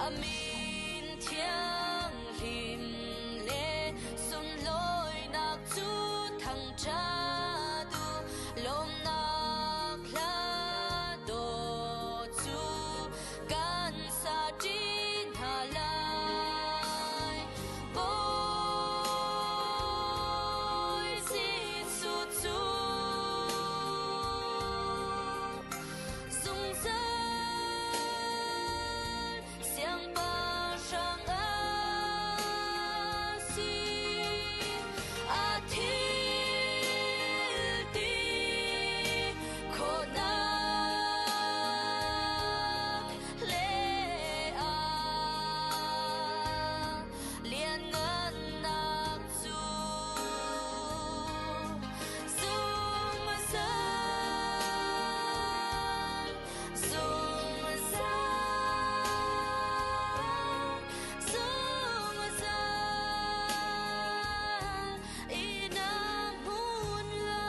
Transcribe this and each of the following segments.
A min thianghlim le sunlawinak cu thangṭhat u. Lawmnak hla dawh cu kan sa ṭi hna lai. Bawi Jesuh cu zungzal siangpahrang a si. A thil ti khawhnak le a lianngannak cu zungzal, zungzal, zungzal in a hmun lai.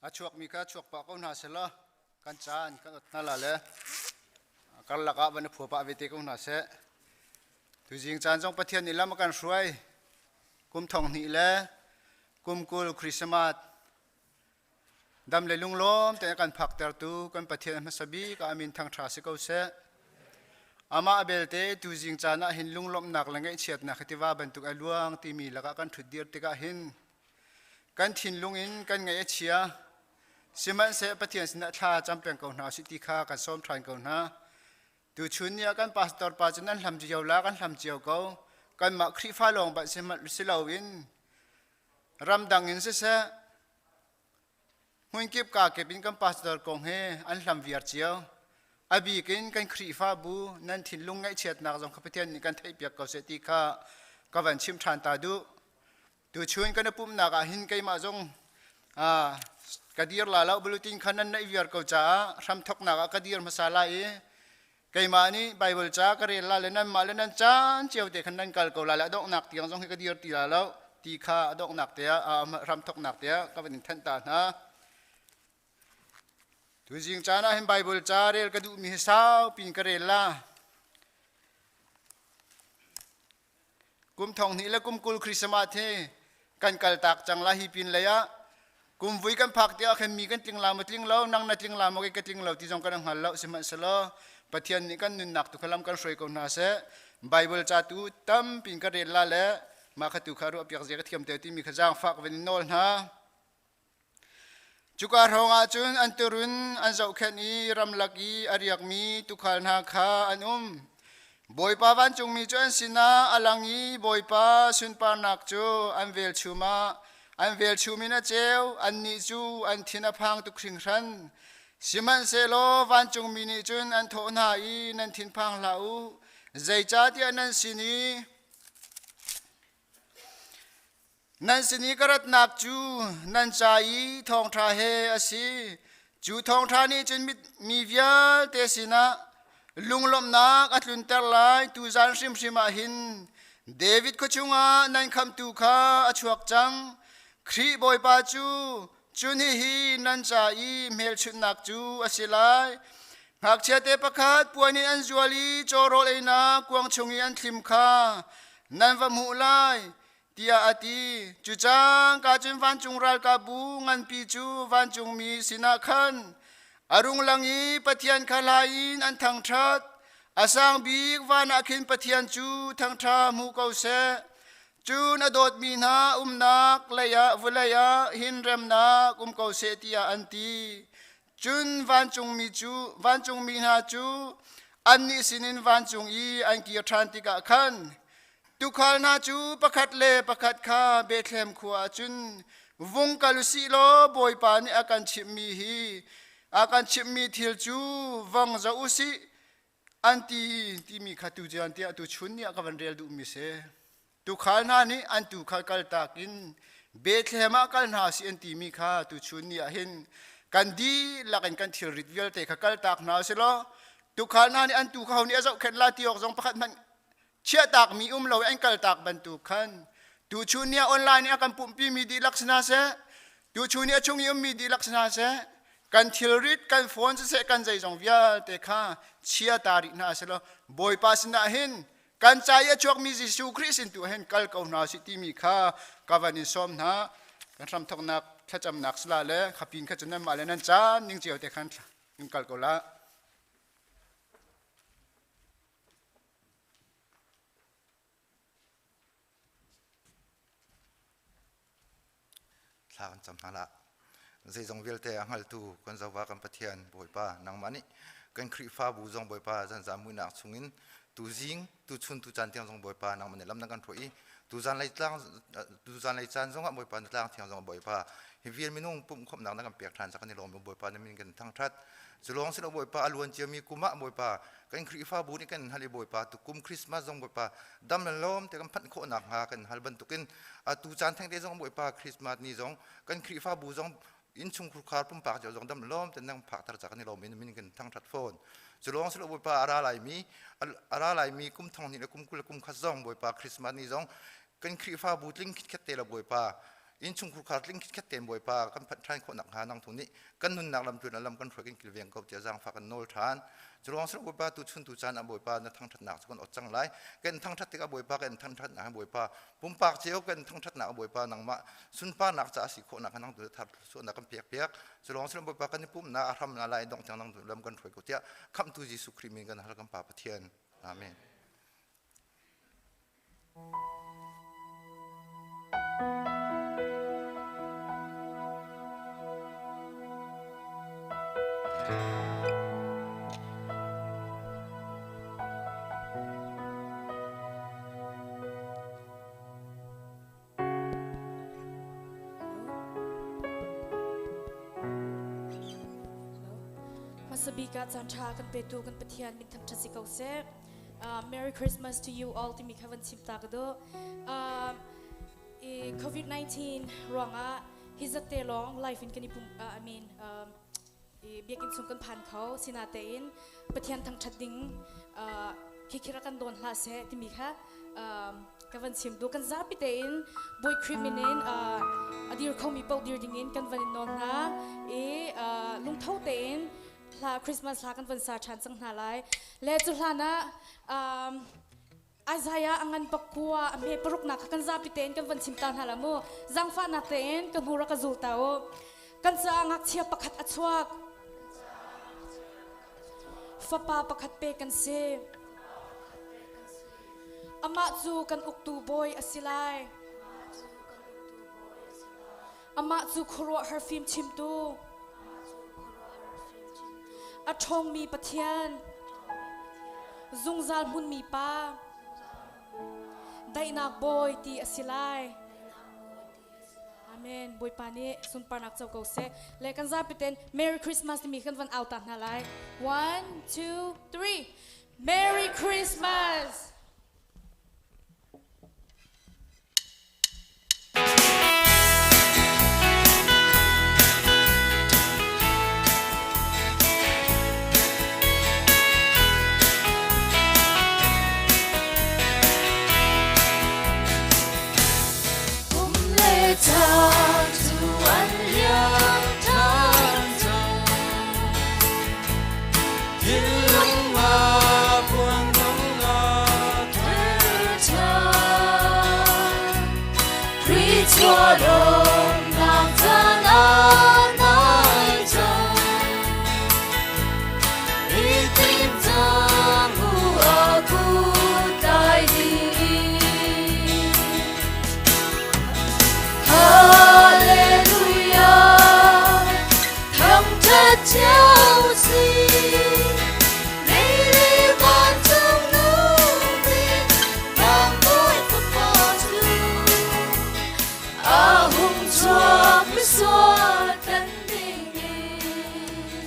A chuakmi kha chuak pah ko hna selaw kan caan kan ot hna la le karlak ah van i phua pah ve te ko hna seh. Tuzing caan zong Pathian nih lam a kan hruai. Kum thong hnih le kum 20 Christmas dam le lunglawm tein a kan phaktertu kan Pathian hmasa bik ah a min thangṭha si ko seh. Amah belte tuzing caan ah hin lunglawmhnak le ngaihchiatnak hi tiva bantuk a luang timi lakah kan ṭhutdir tikah hin kan thinlung in kan ngaih a chia. Sihmanhseh Pathian sinah thla cam peng ko hna usih ti kha kan sawm ṭhan ko hna. Tuchun ni ah kan pastor pa cu nan hlam cio la kan hlam cio ko. Kanmah Khrihfa lawng bal si loin ramdang in siseh hmunkip kakip in kan pastor kong he an hlam viar cio. A bik in kan Khrihfabu nan thinlung ngaihchiatnak zong kha Pathian nih kan theihpiak ko seh ti kha ka van chim ṭhan ta duh. Tuchun kan i pumhnak ah hin keimah zong ka dir la lo bulletin kha nan neih viar ko caah hramthoknak ah ka dir hmasa lai i keimah nih Bible ca ka rel la le nanmah le nan caan cio te khan nan kal ko la le a donghnak tiang zong hi ka dir ti la lo ti kha a donghnak te ah hramthoknak te ah ka van in thanh ta hna. Tuzing caan ah hin Bible ca rel ka duhmi hi saupi in ka rel la. Kum thong hnih le kum 20 Christmas hi kan kaltak cang la hi pin lei ah kum vui kan phak tiah khin mi kan tling la maw tling lo nang na tling la maw kei ka tling lo ti zong kan hngal lo sihmanhsehlaw Pathian nih kan nunnak tu kha lam kan hruai ko hna seh. Bible ca tu tampi in ka rel la le mah kha tu kha ruah piak zia ka thiam te timi kha zaangfak van in nawl hna. Cuka hrawng ah cun an turun an zohkhenh i ramlak i a riakmi tuukhal hna kha an um. Bawipa vancungmi cu an sinah a lang i Bawipa sunparnak cu an velchum ah an velchum in a ceu, annih cu an thin a phang tuk hringhran. Sihmanhsehlaw vancungmi nih cun an thawh hna i nan thinphang hlah u, zeicahtiah nan sin i Nan sin i ka ratnak cu nan ca i thawngṭha he a si. Cu thawngṭha nih cun mi vialte sinah lunglawmhnak a tlunter lai. Tuzan hrimhrim ah hin David khua chungah nan khamhtu kha a chuak cang. Khrih Bawipa cu cun hihi nan ca i hmelchunhnak cu a si lai. Ngakchiate pakhat puan in an zual i caw rawl einak kuang chung i an thlim kha nan va hmuh lai. tiah a ti. Cu cangka cun vancung ralkapbu nganpi cu vancungmi sinah khan a rung lang i Pathian kha hla in an thangṭhat. A sang bik van ah khin Pathian cu thangṭha hmu ko seh. Cun a dawtmi hna umnak leiah vawlei ah hin remnak um ko seh tiah an ti. Cun vancungmi cu vancungmi hna cu annih sinin vancung i an kir ṭhan tikah khan Tuukhal hna cu pakhat le pakhat kha Bethlehem khua ah cun vung kal u sih law Bawipa nih a kan chimhmi hi a kan chimhmi thil cu vong zoh u sih an ti timi kha tujan tiah tuchun ni ah ka van rel duhmi si. Tuukhal hna nih an tuukhal kaltak in Bethlehem ah kal hna si an timi kha tuchun ni ah hin kan dihlak in kan thilrit vialte kha kaltak hna u sih law tuukhal hna nih an tuu kha ho nih a zohkhenh la ti awk zong pakhat hmanh chiahtakmi um lo i an kaltak bantuk khan tuchun ni ah online i a kan pumhpimi dihlak si hna seh tuchun ni a chung i ummi dihlak si hna seh kan thilrit kan phone siseh kan zeizong vialte kha chia ta rih hna seh law Bawipa sinah hin kan ca i a chuakmi Jesuh Khrih sin tu hin kal ko hna sih timi kha ka van in sawm hna kan hramthoknak thlacamnak sila le khapin kha cu nan mah le nan caan ning cio te khan in kal ko la. Thla kan cam hna lah. Zeizong vialte a hngaltu kan Jehovah kan Pathian Bawipa nangmah nih kan Khrihfabu zong Bawipa zanzam muihnak chungin tuzing tuchun tucaan tiang zong Bawipa nangmah nih lam na kan hruai i tuzan lei tlang tuzan lei caan zongah Bawipa na tlang thiang zongah Bawipa hi vial minung pumhkhawmhnak na kan pek ṭhan ca kan i lawm Bawipa na min kan thangṭhat cu lawng si lo Bawipa a luan ciami kum ah Bawipa kan Khrihfabu nih kan hal i Bawipa tukum Christmas zong Bawipa dam le lawm te kan phanh khawh nakhnga kan hal bantukin atu caan thengte zong Bawipa Christmas ni zong kan Khrihfabu zong innchungkhar khar pumpak cio zong dam lawm te nang phak tar ca kan i lawm in min kan thangthat fawn cu lawng si lo Bawipa a ra laimi a ra laimi kum thong hnih le kum 20 le kum khat zong Bawipa Christmas ni zong kan Khrihfabu tling khitkhet te la Bawipa innchungkhar khar tling khitkhet tein Bawipa kan phanh ṭhan khawh nakhnga nang tu nih kan nunnak lam tluan lam kan hruai kan kilveng ko tiah zaangfah kan nawl ṭhan. Cu ruang silo Bawipa tu chun tu caan ah Bawipa na thangṭhatnak cu kan ot cang lai. Kan thangṭhat tikah Bawipa kan thangṭhatnak Bawipa pumpak cio kan thangṭhatnak Bawipa nangmah sunparnak caah si khawhnak nang tu thar suahnak kan pek piak. Cu ruang silo Bawipa kan i pumnak a hram na lai dong tiang nang tu lam kan hruai ko tiah khamhtu Jesuh Khrih min kan hal kan Pa Pathian. Amen. Hmasa bik ah caan ṭha kan petu kan Pathian min thangṭhat si ko seh. Merry Christmas to you all timi kha van chim ta ka duh. COVID-19 ruangah hi zat te lawng life in kan i pum I mean biakinn chung kan phan kho sinatein Pathian thangṭhat ding khikhira kan dawn hlah seh timi kha ka van chim duh kan zapi tein Bawi Khrih min in a dir khomi paoh dir ding in kan van in nawl hna i lungtho tein hla Christmas hla kan van sa ṭhan cang hna lai. Le cu hlan ah um, Isaiah a ngan pakua a hme paruknak kha kan zapi tein kan van chim ta hna la mu. Zangfahnak tein ka hnu rak ka zul ta u. Kan caah ngakchia pakhat a chuak. Fapa pakhat pe kan si. Amah cu kan uktu bawi a si lai. Amah cu khuaruahhar fimchimtu, a ṭhawngmi Pathian, zungzal hmunmi Pa, daihnak Bawi ti a si lai. Amen. Bawipa nih sunparnak co ko seh. Le kan zapi ten Merry Christmas timi kan van au ta hna lai. One, two, three. Merry Christmas! Kum le caan cu an liam ṭhan cang. Thinlung ah puangnung ah thar ṭhan. Khrih chuah lawmnak caan ah nai cang. I tim cang u a kut tlai ding. Hallelujah, thangṭhat cio si. Lei le vancung nung bik, Vanbawi Fapa cu a hung chuak misual kan ding in.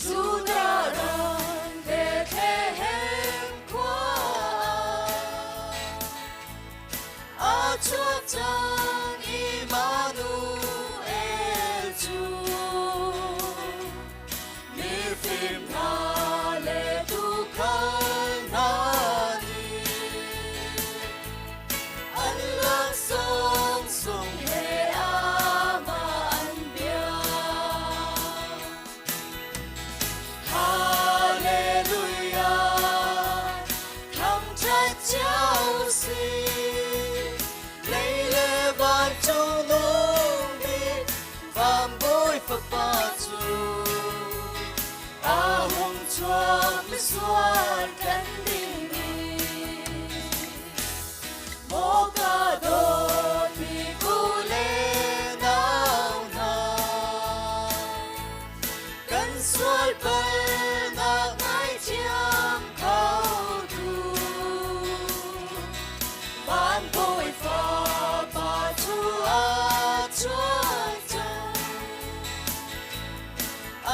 Judah ram Bethlehem khua ah a chuak cang Immanuel cu. Mifim hna le tuukhal hna nih an laksawng sung he amah an biak. Hallelujah, thangṭhat cio si. Lei le vancung nung bik, van bawi fapa cu a hung chuak misual kan ding in. Maw ka dawtmi u le nau hna, kan sual palnak ngaithiam kho tu. Van bawi fapa cu a chuak cang.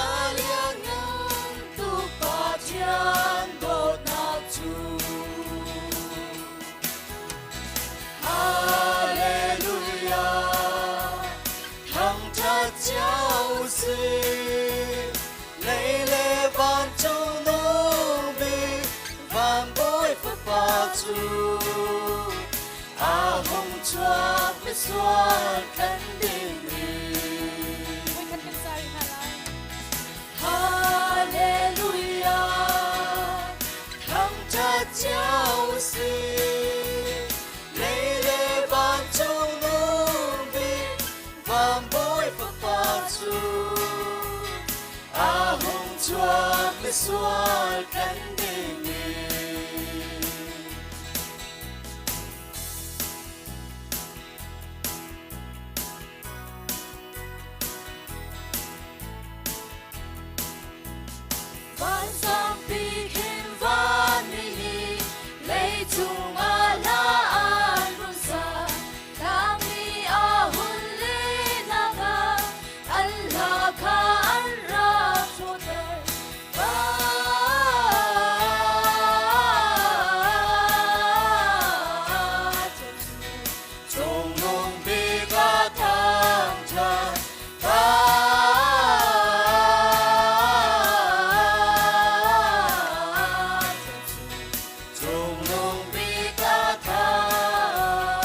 A lianngan tuk Pathian dawtnak cu. Hallelujah, thangṭhat cio si. Lei le vancung nung bik, van bawi fapa cu a hung chuak misual kan ding in. Voikhat kan sa rih hna lai. Hallelujah, thangṭhat cio si. Lei le vancung nung bik, van bawi fapa cu a hung chuak misual kan ding in. Vansangpi khin vanmi nih leicung ah hla an run sa. Tlangmi a hun lehnak ah an hla kha an rak ṭhawter. Cungnung bik a thangṭhat. Cungnung bik a thangṭhat.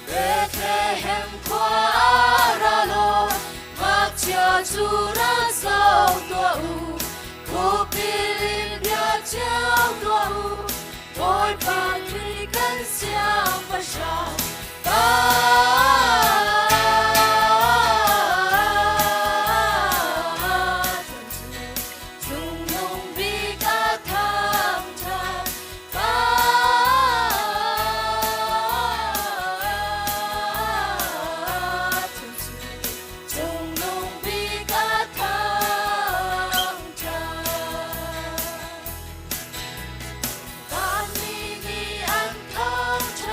Bethlehem khua ah ra law, ngakchia cu ra zoh tuah u. Khupil in bia cio tuah u. Bawipa Khrih kan siangpahrang. Cungnung bik a thangṭhat. Cungnung bik a thangṭhat. Vanmi nih an thangṭhat.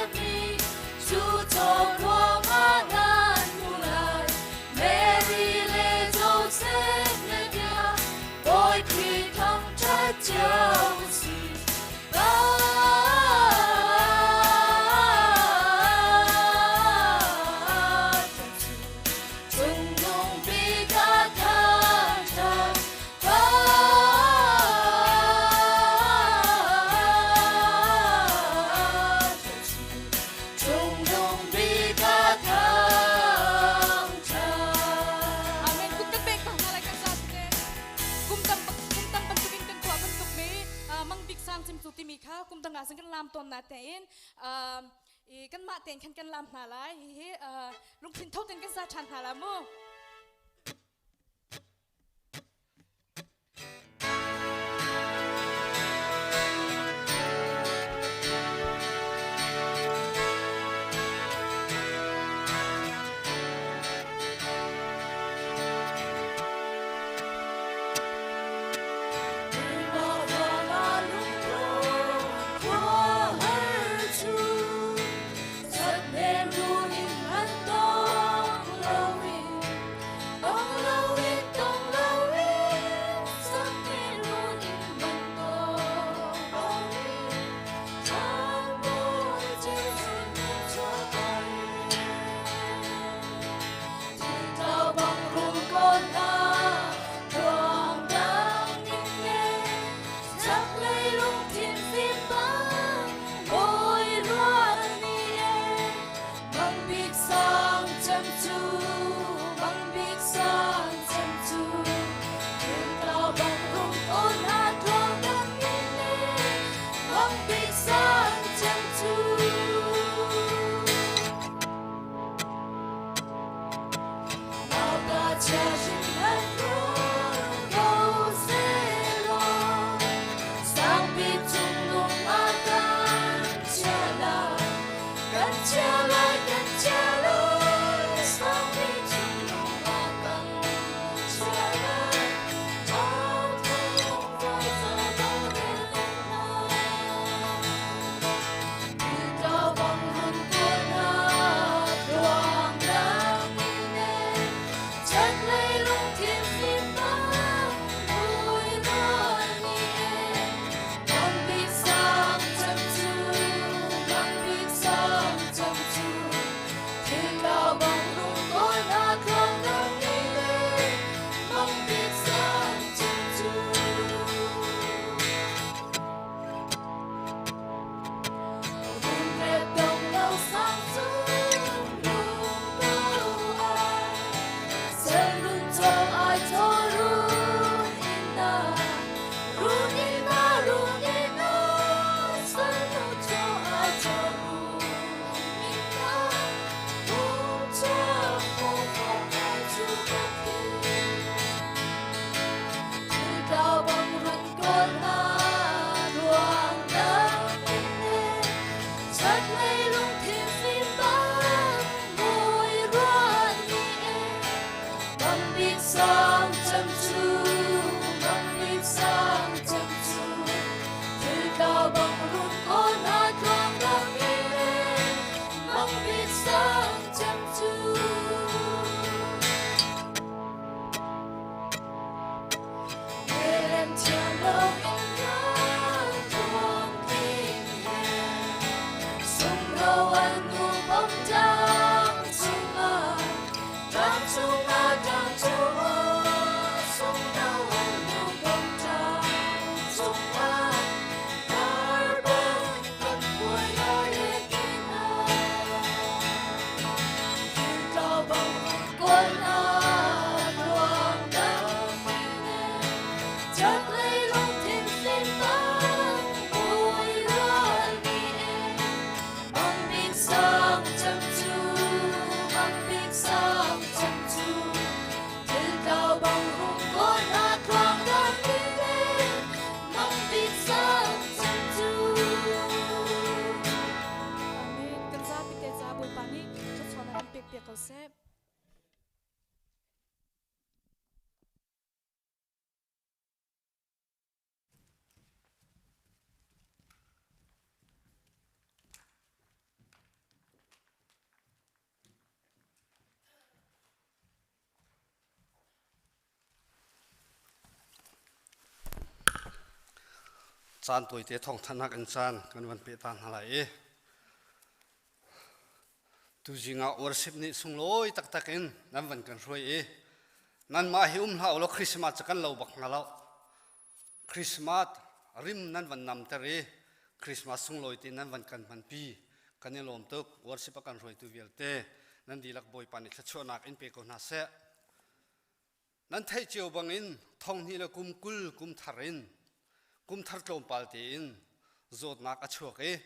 Sang Cem Cu timi kha kum dang ah cun kan laam tawn na tein i kanmah tein khan kan laam hna lai. Hihi lungthin tho tein kan sa ṭhan hna la mu. Caan tawite thawngthanhnak in caan kan van peh ta hna lai i tuzing ah worship nih sunglawi taktak in nan van kan hruai i nanmah hi um hlah ulaw Christmas cu kan lo bak hnga lo. Christmas rim nan van namter i Christmas sunglawi te nan van kan hmanpi kan i lawm tuk. Worship a kan hruaitu vialte nan dihlak Bawipa nih thluachuahnak in pe ko hna seh. Nan theih cio bangin thonghnih le kum 20 kum thar in Kum thar tlawmpal tein zawtnak a chuak i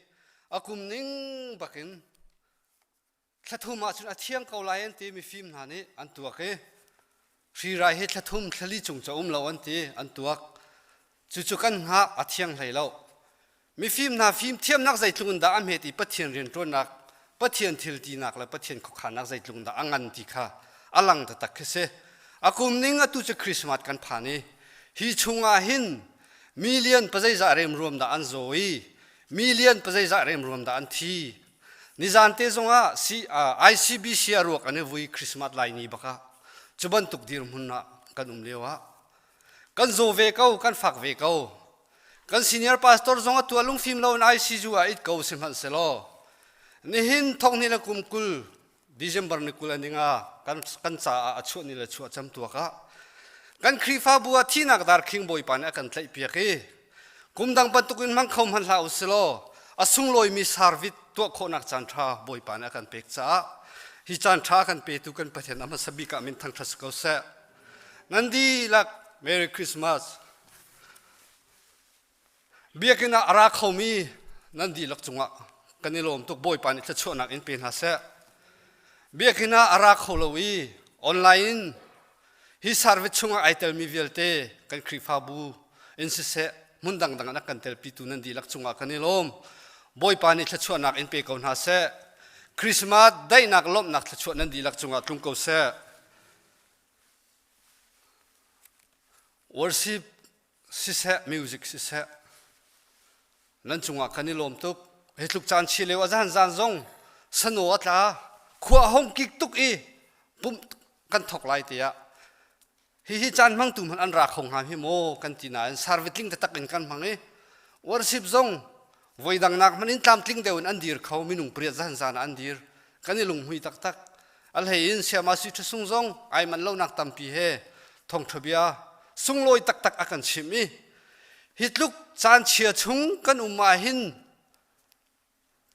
a kum ning bakin thlathum ahcun a thiang ko lai an ti mifim hna nih an tuak i hrirai hi thlathum thlali cung ca um lo an ti an tuak. Cucu kan hngah a thiang hlei lo. Mifim hna fim thiamnak zeitluk in dah a hmet i Pathian rianṭuannak, Pathian thil tinak le Pathian khuakhannak zeitluk in dah a ngan ti kha a lang taktak khi si. A kum ning atu cu Christmas kan phan i hi chungah hin million pazeizah remruam dah an zaw i million pazeizah remruam dah an thi. Nizan te zongah ICBC a ruak an i vui Christmas lai ni bakah cu bantuk dirhmun ah kan um lio ah kan zaw ve ko, kan fak ve ko. Kan senior pastor zong atu ah lungfim lo in ICU ah it ko sihmanhsehlaw nihin thonghni le kum 20 December ni 20 an inga kan kan caah a chuah ni le chuah cam tuak ah kan Khrihfabu ah thinak darkhing Bawipa nih a kan tlaih piak i kum dang bantukin hmang kho hmanh hlah usilaw a sunglawimi service tuah khawhnak caan ṭha Bawipa nih a kan pek caah hi caan ṭha kan petu kan Pathian a hmasa bik ah min thangṭhat si ko seh. Nan dihlak Merry Christmas. Biakinn ah a ra khomi nan dihlak cungah kan i lawm tuk. Bawipa nih thluachuahnak in pe hna seh. Biakinn ah a ra kho lo i online in hi service chungah ai telmi vialte kan Khrihfabu in siseh hmun dangdang ah kan telpitu nan dihlak cungah kan i lawm. Bawipa nih thluachuahnak in pe ko hna seh. Christmas daihnak lawmhnak thluachuah nan dihlak cungah tlung ko seh. Worship siseh music siseh nan cungah kan i lawm tuk hi tluk caan chi lio a zan zan zong sano a tla khua hong kik tuk i pumh kan thok lai tiah hihi caan hmangtu hmanh an ra kho hnga hi maw kan ti nain servitling taktak in kan hmang i worship zong voi dang nak hmanh in tlamtling deuh in an dir kho minung pariat zan zan ah an dir kan i lunghmui taktak a hlei in siama sui ṭhasung zong ai man lonak tampi he thawngṭha bia sunglawi taktak a kan chimh i hi tluk caan chia chung kan um ah hin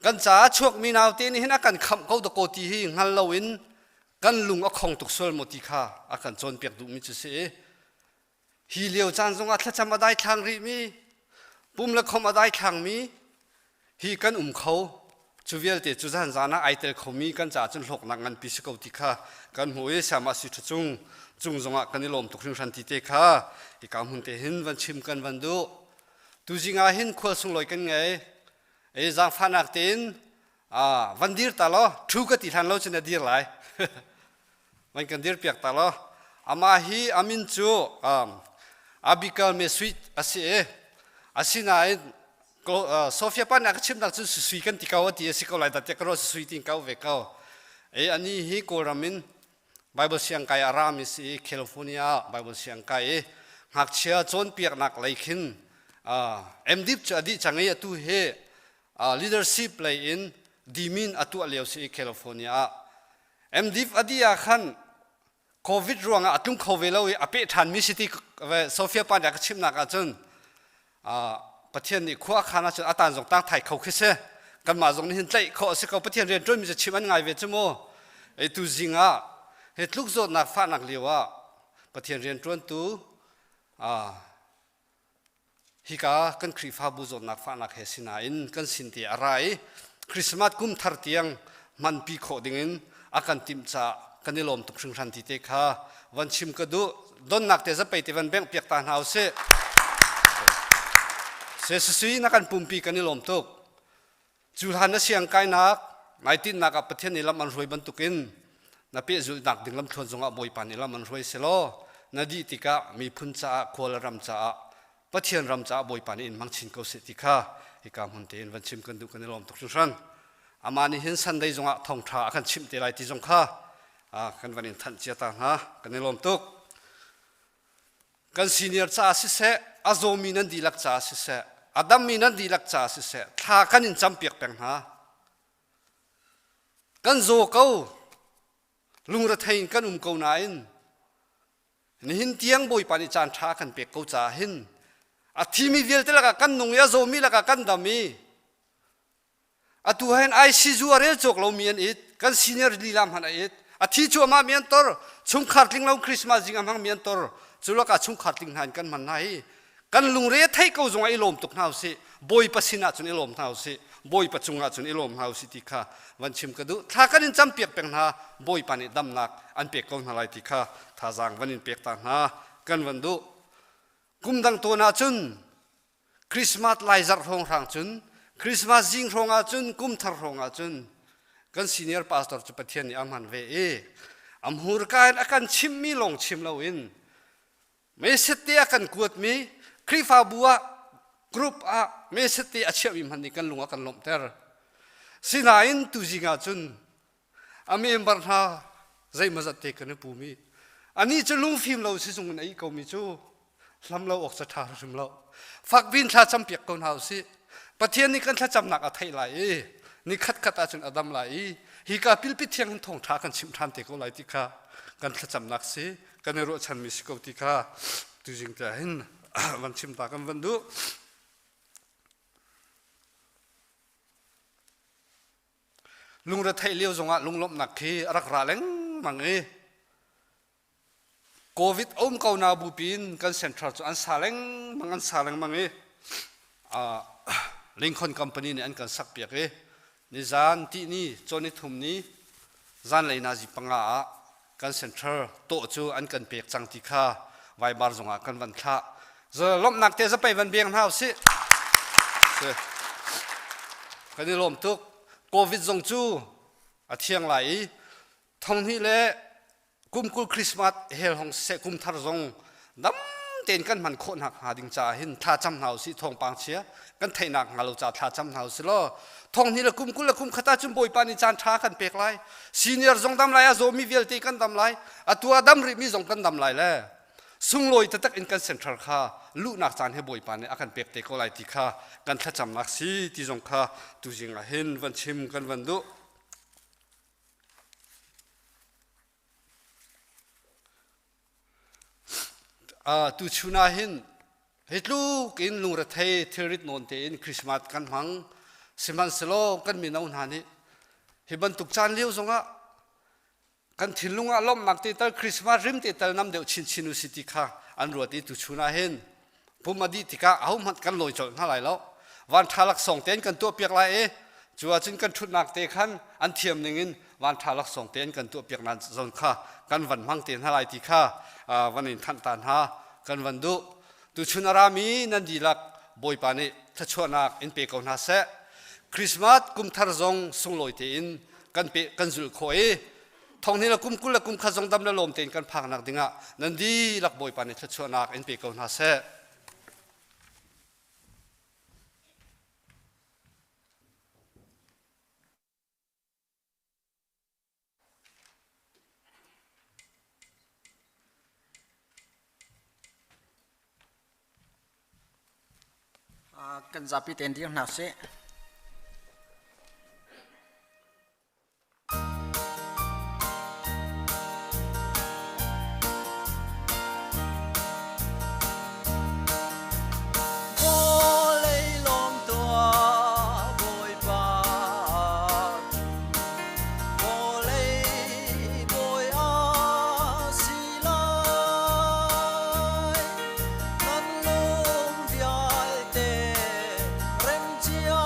kan caah chuakmi naute nih hin a kan khamh ko dakaw ti hi hngal loin kan lung a khong tuk sual maw ti kha a kan cawnpiak duhmi cu si i hi lio caan zongah thlacam a daithlang rihmi pum le khom a daithlangmi hi kan um kho cu vialte cu zan zan ah ai tel khomi kan caah cun hlawknak nganpi si ko ti kha kan hmuh i siamah si ṭha cung cung zongah kan i lawm tuk hringhran ti te kha hika hmun te hin van chim kan van duh tuzing ah hin khual sunglawi kan ngei e zaangfahnak tein van dir ta law ṭhu ka ti hlan lo cun a dir lai van kan dir piak ta law amah hi amin cu Abigail Mesuit a si i asinain Sofia pa nih a ka chimnak cu sui kan ti ko a ti a si ko lai dah tiah ka ruah sui tiin ka ve ko e ani hi Kawlram in Bible siangkai a rami si i California Bible siangkai i ngakchia cawnpiaknak lei khin MDip cu a dih cang i atu hi leadership lei in dimin a tuah lio si i California ah MDiv a dih ah khan COVID ruangah a tlung kho ve lo i a peh ṭhanmi si ti Sofia pa nih a ka chimhnak ahcun Pathian nih khua a khan ahcun a tan zong tang thai kho khi si kanmah zong nih hin tlaih khawh a si ko Pathian rian ṭuanmi cu chim an ngai ve cu mu ei tu zing ah hi tluk zawtnak fahnak lio ah Pathian rian ṭuantu Hika kan Khrihfabu zawtnak fahnak he sinain kan sin te a ra i Christmas kum thar tiang hmanpi khawh dingin a kan timh caah kan i lawm tuk hringhran ti te kha van chim ka duh. Donnak te zapei te van bengh piak ta hna usih. Sesui na kan pumpi kan i lawm tuk. Cu hlan na siang kainak nai tinhnak ah Pathian nih lam an hruai bantukin na pehzulhnak ding lamthluan zongah Bawipa nih lam an hruai selaw na dih tikah miphun caah khua le ram caah Pathian ram caah Bawipa nih in hmang chin ko seh ti kha hika hmun tein van chim kan duh kan i lawm tuk hringhran. Amah nih hin Sunday zongah thawngṭha a kan chimh te lai ti zong kha kan van in thanh cia ta hna kan i lawm tuk. Kan senior caah siseh, a zawmi nan dihlak caah siseh, a dammi nan dihlak caah siseh, thla kan in campiak peng hna. Kan zaw ko, lungrethei in kan um ko nain nihin tiang Bawipa nih caan ṭha a kan pek ko caah hin a thimi vialte lakah kan nung i a zawmi lakah kan dam i Atu hen ICU a rel cawk lomi an it. Kan senior lila hmanh a it. A thi cuahmah mi an tor. Chungkhar tling lo Christmas zing a hmangmi an tor. Cu lakah chungkhar tling hna in kan hman hna hi. Kan lungre thei ko zongah i lawm tuk hna usih. Bawipa sinah cun i lawm hna usih. Bawipa cungah cun i lawm hna usih ti kha van chim ka duh. Thla kan in campiak peng hna. Bawipa nih damnak an pek ko hna lai ti kha thazaang van in pek ta hna kan van duh. Kum dang tawn ahcun Christmas lai zarh hrawng hrang cun Christmas zing hrawng ahcun kum thar hrawng ahcun kan senior pastor cu Pathian nih a hman ve i a hmurka in a kan chimhmi lawng chim loin message te a kan kuatmi Khrihfabu ah group ah message te a chiahmi hmanh nih kan lung a kan lawmhter. Sinain tuzing ah cun a member hna zeimawzat te kan i pumi anih cu lungfim lo sizung in a ih komi cu hlam lo awk ca ṭha hrim lo. Fakbin thla campiak ko hna usih. Pathian nih kan thlacamnak a theih lai i ni khatkhat ahcun a dam lai i hika pilpi thiang hin thawngṭha kan chimh ṭhan te ko lai ti kha kan thlacamnak si kan i ruahchanmi si ko ti kha tuzing te ah hin van chim ta kan van duh. Lungretheih lio zongah lunglawmhnak khi a rak ra lengmang i Covid a um ko na bupi in kan central cu an sa lengmang an sa lengmang i Lincoln company nih an kan sak piak i nizan tihni cawn thum ni zanlei nazi panga ah kan central tawh cu an kan pek cang ti kha Viber zongah kan van thlah. Lawmhnak te zapei van beng hna usih. Kan i lawm tuk. Covid zong cu a thiang lai i thonghnih le kum 20 Christmas hel hong siseh kum thar zong dam tein kan hman khawh nak hnga ding caah hin thla cam hna usih thawngpang chia kan theihnak hnga lo ca thla cam hna usih law thong hnih le kum 20 le kum khat ahcun Bawipa nih caan ṭha kan pek lai senior zong dam lai a zawmi vialte kan dam lai atu a dam rihmi zong kan dam lai le sunglawi taktak in kan central kha luhnak caan he Bawipa nih a kan pek te ko lai ti kha kan thlacamnak si ti zong kha tuzing ah hin van chim kan van duh. Tuchun ah hin hi tluk in lungrethei thilrit nawn tein Christmas kan hmang. Sihmanhsehlaw kan mino hna nih hi bantuk caan lio zongah kan thinlung ah lawmhnak te tal Christmas rim te tal nam deuh chinchin u si ti kha an ruat i tuchun ah hin pum a dih tikah ahohmanh kan lawi colh hna lai lo. Van ṭha laksawng tein kan tuahpiak lai i cu ahcun kan ṭhutnak te khan an thiam ningin van ṭha laksawng tein kan tuahpiak nan zawn kha kan van hmang te hna lai ti kha van in thanh ta hna kan van duh. Tuchun a rami nan dihlak Bawipa nih thluachuahnak in pe ko hna seh. Christmas kum thar zong sunglawi tein kan pe kan zulh khawh i thong le kum 20 le kum khat zong dam le lawm tein kan phaknak dingah nan dihlak Bawipa nih thluachuahnak in pe ko hna seh. Kan zapi tein dir hna sih. Vawlei lawm tuah Bawipa Vawlei bawi a si lai. Nan lung vialte rem cio.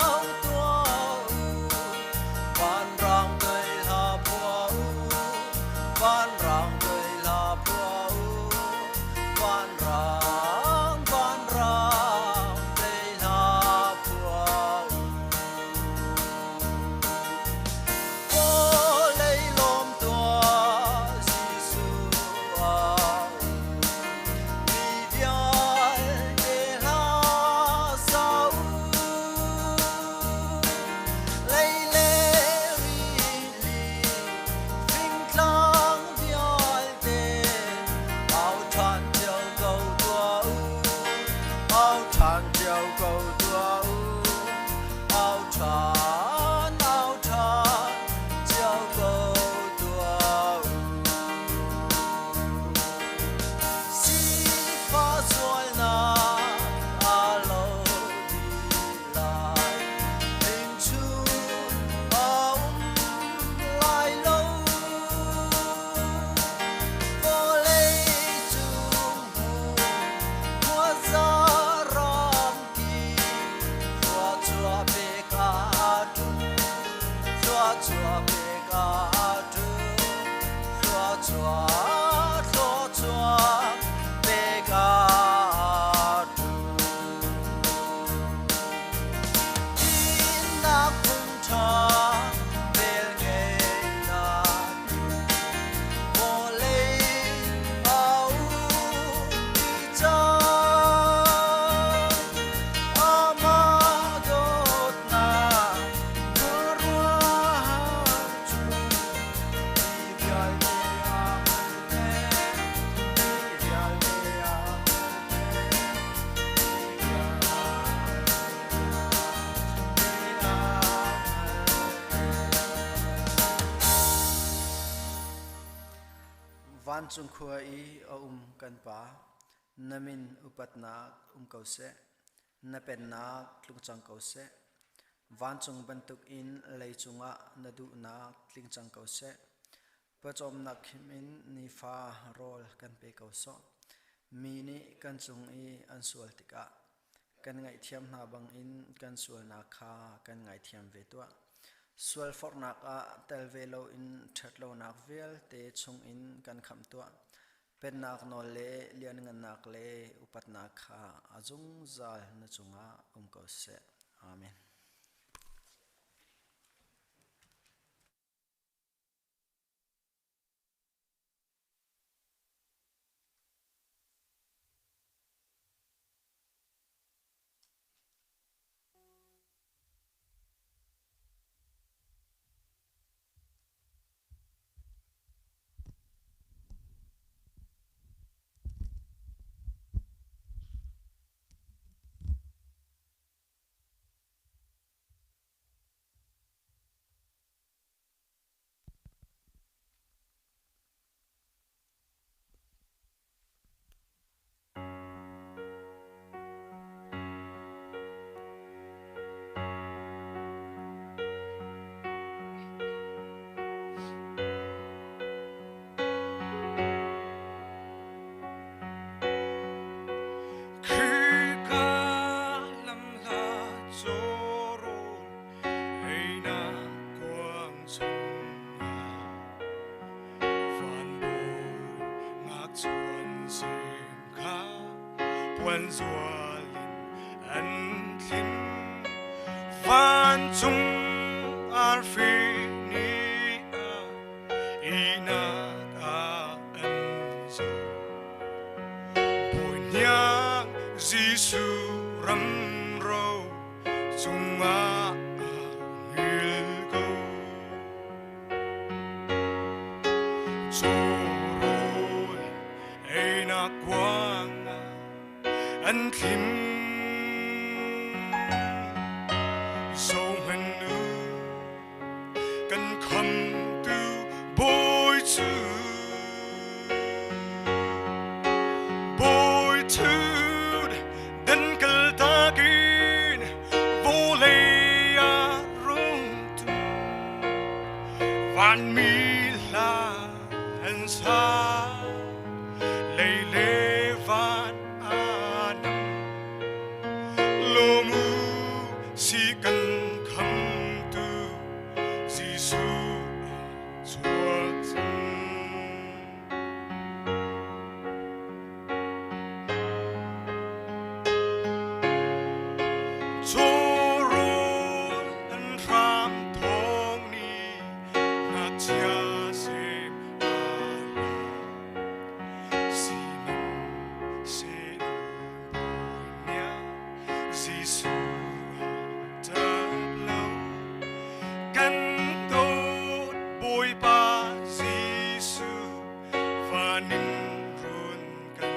Vancung khua i a um kan Pa, na min upatnak um ko seh. Na pennak tlung cang ko seh. Vancung bantukin leicung ah na duhnak tling cang ko seh. Pawcawmnak khim in nifa rawl kan pe ko sawh. Mi nih kan cung i an sual tikah kan ngaihthiam hna bangin kan sualnak kha kan ngaithiam ve tuah. Sualforhnak ah tel ve loin ṭhatlonak vialte chungin kan khamh tuah. Pennak nawl le lianngannak le upatnak kha a zungzal na cungah um ko seh. Amen. Khika lamhla cawrawl einak kuang chungah van bawi ngakchuan sem kha puan zual in an thlim. Vancung arfi nih a ihnak ah an zoh. Bawi hniang Jesuh ramro cungah aa hngilh ko. Cawrawl einak kuang ah an thlim. Zohhmanh u, kan khamtu Bawi cu Bawi thut dan kaltak in vawlei ah rung tum vanmi hla an sa lei le van aa nam lawm u si kan khamtu Jesuh a chuak cang. Cawrawl an hram thawng nih ngakchia sem aa la. Sihmanhsehlaw Bawi Jesuh a ṭap lo. Kan dawt Bawipa Jesuh van in run kan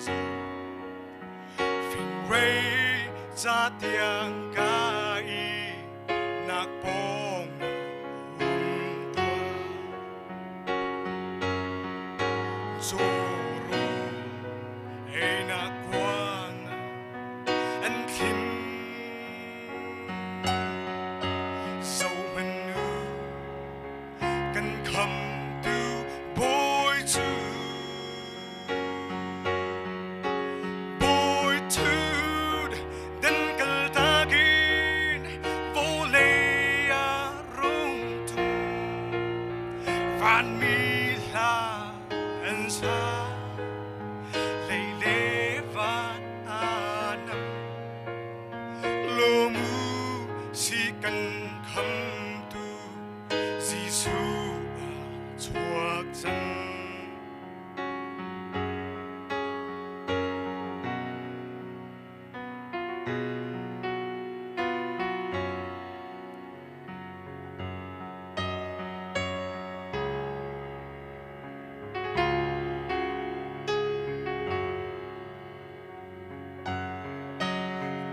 zoh. Fingrei ca tiang ka i nak pawng na um tuah. Cawrawl einak kuang ah an thlim. Zohhmanh u, kan khamtu Bawi cu Bawi thut dan kaltak in vawlei ah rung tum. Vanmi hla an sa, lei le van aa nam. Lawm u si kan khamtu Jesuh a chuak cang.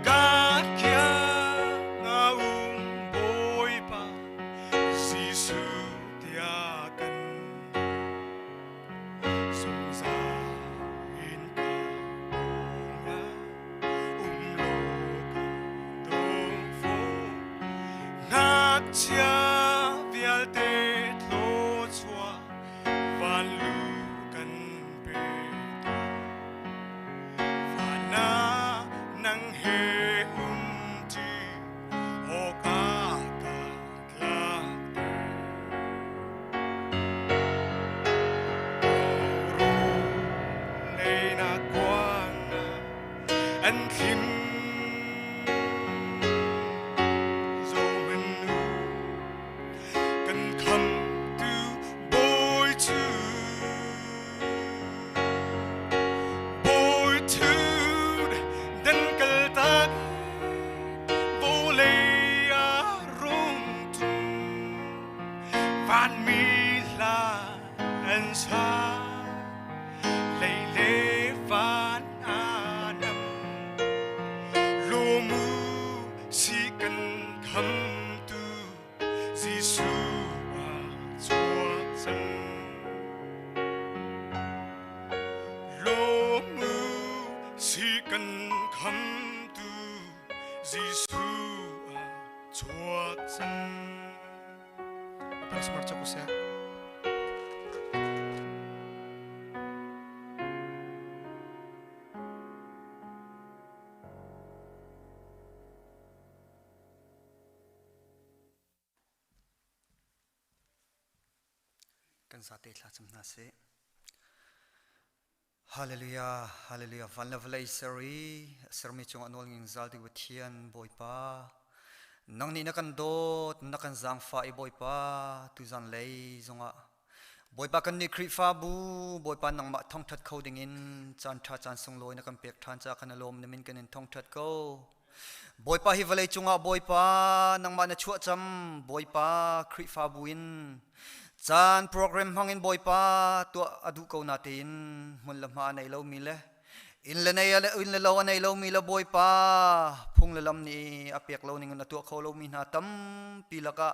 Ka kia nga um Bawipa. Ngakchia vialte thluachuah vanlu kan pe tuah. Van ah nang he umṭi awkah ka tlakter. Lei na kuang an thlim zohmanh u kan khamtu Bawi cu Bawi cu dan kaltak vawlei ah rung ṭum vanmi hla an sa lei le van aa nam lawmu si kan khamtu Jesuh ah chuak cang lawmu si kan khamtu Jesuh ah chuak cang Apasmar chakusya. Kan zate thla cam hna sih. Hallelujah, hallelujah. Van le vawlei ser i a sermi cungah nawl nging zal ding Pathian Bawipa. Nang nih na kan dawt, na kan zaangfah i Bawipa tuzan lei zongah Bawipa kan nih Khrihfabu Bawipa nangmah thangṭhat kho dingin caan ṭha caan sunglawi na kan pek ṭhan caah kan i lawm na min kan in thangṭhat ko. Bawipa hi vawlei cungah Bawipa nangmah na chuah cam Bawipa Khrihfabu in Caan program hmangin Bawipa tuah a duh ko natein hmun le hma a nei lomi le inn le nei le inn le lo a nei lomi le Bawipa phung le lam nih a pek lo ning in a tuah kho lomi hna tampi lakah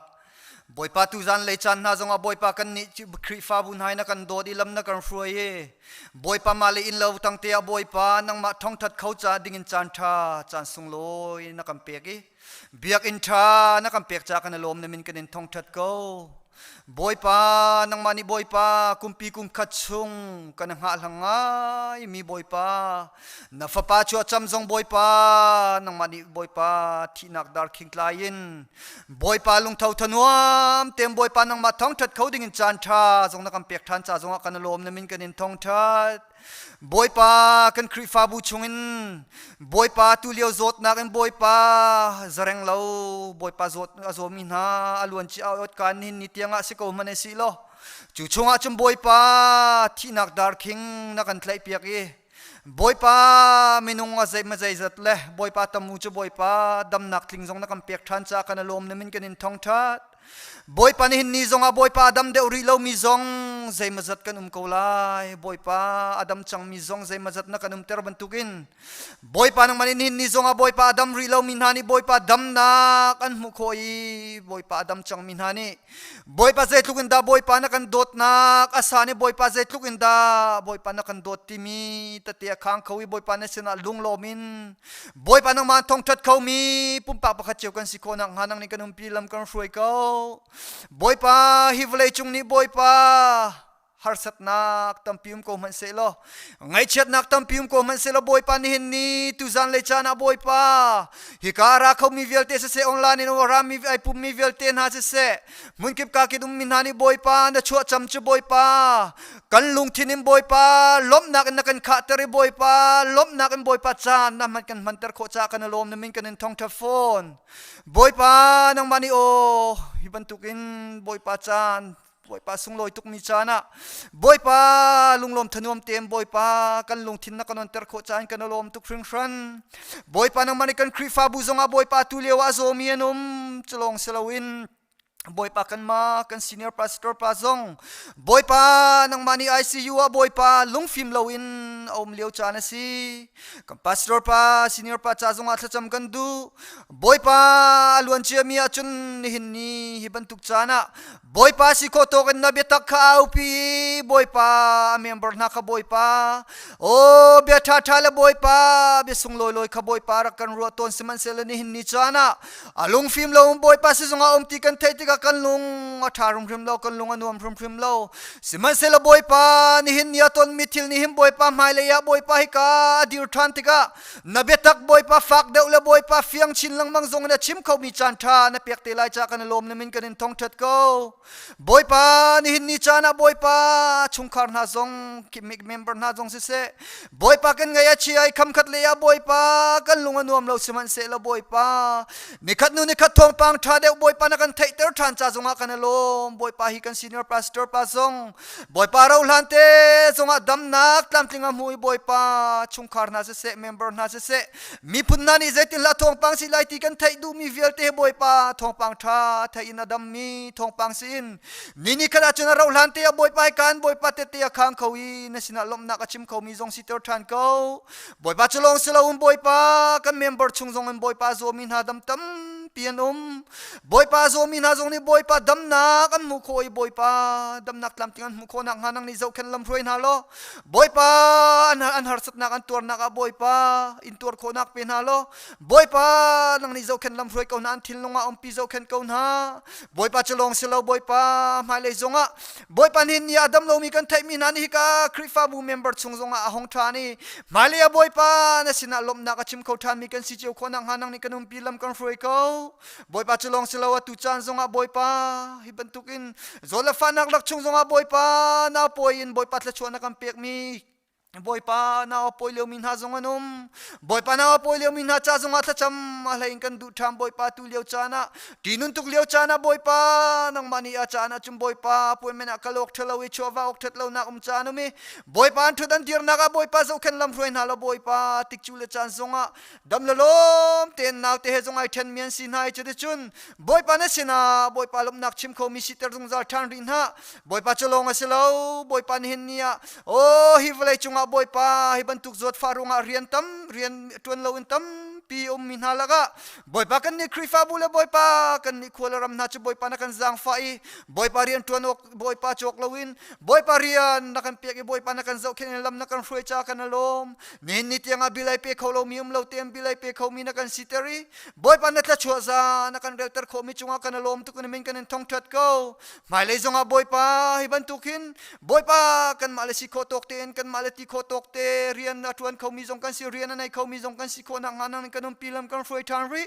Bawipa tuzan lei caan hna zongah Bawipa kan nih Khrihfabu hna in a kan dawt i lam na kan hruai i Bawipa mah le inn lo tangte ah Bawipa nangmah thongthat kho ca dingin caan ṭha caan sunglawi na kan pek i Biakinn ṭha na kan pek ca kan i lawm na min kan in thongṭhat ko. Bawipa, nangmah nih Bawipa, kumpi kum khat chung kan hngahhlang ngai mi Bawipa, na fapa cu a cam zong Bawipa, nangmah nih Bawipa thihnak dar khing tlai in Bawipa lungtho thanuam tem Bawipa nangmah thongṭhat kho ding in caan ṭha zong na kan pek ṭhan ca zongah kan i lawm na min kan in thongṭhat. Bawipa kan Khrihfabu chungin Bawipa tulio zawtnak in Bawipa zareng lo Bawipa zawt a zawmi hna a luan ci a ot kan hin ni tiangah si ko hmanh si lo cu chungah cun Bawipa thihnak darkhing na kan tlaih piak i Bawipa minung a zei ma zeizat le Bawipa tamu cu Bawipa damnak tling zong na kan pek ṭhan ca kan lawm na min kan in thongṭhat Bawipa nihin ni zongah Bawipa a dam deuh rih lomi zong zeimawzat kan um ko lai. Bawipa a dam cangmi zong zeimawzat na kan umter bantukin Bawipa nangmah nih nihin ni zongah Bawipa a dam rih lomi hna nih Bawipa damnak an hmuh khawh i Bawipa a dam cangmi hna nih Bawipa zeitluk in dah Bawipa na kan dawtnak a sa nih Bawipa zeitluk in dah Bawipa na kan dawt timi tete a khang kho i Bawipa na sinah lunglawm in Bawipa nangmah thongṭhat khomi pumpak pakhat cio kan si khawh nakhnga nang nih kan umpi lam kan hruai ko. Bawipa hi vawlei cung nih Bawipa harsatnak tampi um ko hmanh sehlaw ngaihchiatnak tampi um ko hmanh sehlaw Bawipa nihin ni tuzan lei caan ah Bawipa hika ra khomi vialte siseh online in rami ai pummi vialte hna siseh hmunkip kakit ummi hna nih Bawipa na chuah cam cu Bawipa Kan lungthin in Bawipa lawmhnak in na kan khahter i Bawipa lawmhnak in Bawipa caan na hman kan hmanter khawh caah kan i lawm na min kan in thongṭha fawn. Bawipa nangmah nih aw hi bantukin Bawipa caan Bawipa sunglawi tukmi caan ah Bawipa lunglawm thanuam tein Bawipa kan lungthin na kan onter khawh caan kan i lawm tuk hringhran. Bawipa nangmah nih kan Khrihfabu zongah Bawipa tu lio ah a zawmi an um culawng si loin. Bawipa kanmah kan senior pastor pa zong Bawipa nangmah nih ICU ah Bawipa lungfim loin a um lio caan a si. Kan pastor pa senior pa ca zongah thlacam kan duh. Bawipa a luan ciami ahcun nihin ni hi bantuk caan ah Bawipa si khawh tawk in na biatak kha aupi Bawipa a member hna kha Bawipa aw bia ṭha ṭha le Bawipa bia sunglawi lawi kha Bawipa rak kan ruah tawn sihmanhsehlaw nihin ni caan ah A lungfim lo Bawipa sizung ah um ti kan theih tikah kan lung a ṭha hrimhrim lo, kan lung a nuam hrimhrim lo. Sihmanhsehlaw Bawipa nihin ni a tonmi thil nih hin Bawipa hmailei ah Bawipa hika a dir ṭhan tikah na biatak Bawipa fak deuh le Bawipa fiang chin lengmang zong in a chim khomi caan ṭha na pek te lai caah kan i lawm na min kan in thongṭhat ko. Bawipa nihin ni caan ah Bawipa chungkhar hna zong member hna zong siseh Bawipa kan ngaih a chia i khamkhat lei ah Bawipa kan lung a nuam lo sihmanhsehlaw Bawipa nikhat nu nikhat thawngpang ṭha deuh Bawipa na kan theihter ṭhan ca zongah kan i lawm Bawipa hi kan senior pastor pa zong Bawipa ro hlan te zongah damnak tlamtling a hmu i Bawipa chungkhar hna siseh member hna siseh miphun hna nih zeitin hlah thawngpang si lai ti kan theih duhmi vialte he Bawipa thawngpang ṭha theih in a dammi thawngpang si in ni ni khat ahcun a rauh hlan te ah Bawipa he kan Bawipa tette a khang kho i na sinah lawmhnak a chim khomi zong siter ṭhan ko Bawipa cu lawng si loin Bawipa kan member chung zong in Bawipa zawmi hna dam tampi an um Bawipa zawmi hna zong nih Bawipa damnak an hmuh khawh i Bawipa damnak tlamtling an hmuh khawh nakhnga nang nih zohkhenh lamhruai hna law Bawipa an, an harsatnak an tuarnak ah Bawipa in tuar khawhnak pe hna law Bawipa nang nih zohkhenh lamhruai ko hna an thinlung ah umpi zohkhenh ko hna Bawipa cu lawng si lo Bawipa hmailei zongah Bawipa nih ni a dam lomi kan theihmi hna nih hika Khrihfabu member chung zongah a hong ṭhan i hmailei ah Bawipa na sinah lawmhnak a chim kho ṭhanmi kan si cio khawh nakhnga nang nih kan umpi lam kan hruai ko Bawipa cu lawng si lo atu caan zongah Bawipa hi bantukin zawl le fahnak lak chung zongah Bawipa nau pawi in Bawipa thluachuah na kan pekmi Bawipa nau a pawi liomi hna zong an um Bawipa nau a pawi liomi hna ca zongah thlacam a hlei in kan duh ṭham Bawipa tu lio caan ah ṭihnun tuk lio caan ah Bawipa nangmah nih a caan ah cun Bawipa appointment ah kal awk ṭhalo i chuahva awk ṭhat lonak um caan um i Bawipa an ṭhut an dirnak ah Bawipa zohkhenh lamhruai hna law Bawipa tikcu le caan zongah dam le lawm tein naute he zong ai ṭhenmi an si hna i cuticun Bawipa na sinah Bawipa lawmhnak chim khomi siter zungzal ṭhan rih hna Bawipa cu lawng a si lo Bawipa nihin ni ah aw hi vawlei cungah Bawipa hi bantuk zawtfah ruangah rian tam rian ṭuan loin tampi ummi hna lakah Bawipa kan nih Khrihfabu le Bawipa kan nih khua le ram hna cu Bawipa na kan zaangfah i Bawipa rian ṭuan awk Bawipa cawk loin Bawipa rian na kan pek i Bawipa na kan zohkhenh i lam na kan hruai ca kan i lawm nihin ni tiangah bilai pe kho lomi um lo tein bilai pe khomi na kan siter i Bawipa na thlachuah za na kan relter khawhmi cungah kan i lawm tuk in min kan in thongṭhat ko hmailei zongah Bawipa hi bantuk hin Bawipa kanmah le si khawh tawk tein kanmah le ti khawh tawk te rian a ṭuan khomi zong kan si rian a nei khomi zong kan si khawh nakhnga nang kan umpi lam kan hruai ṭhan rih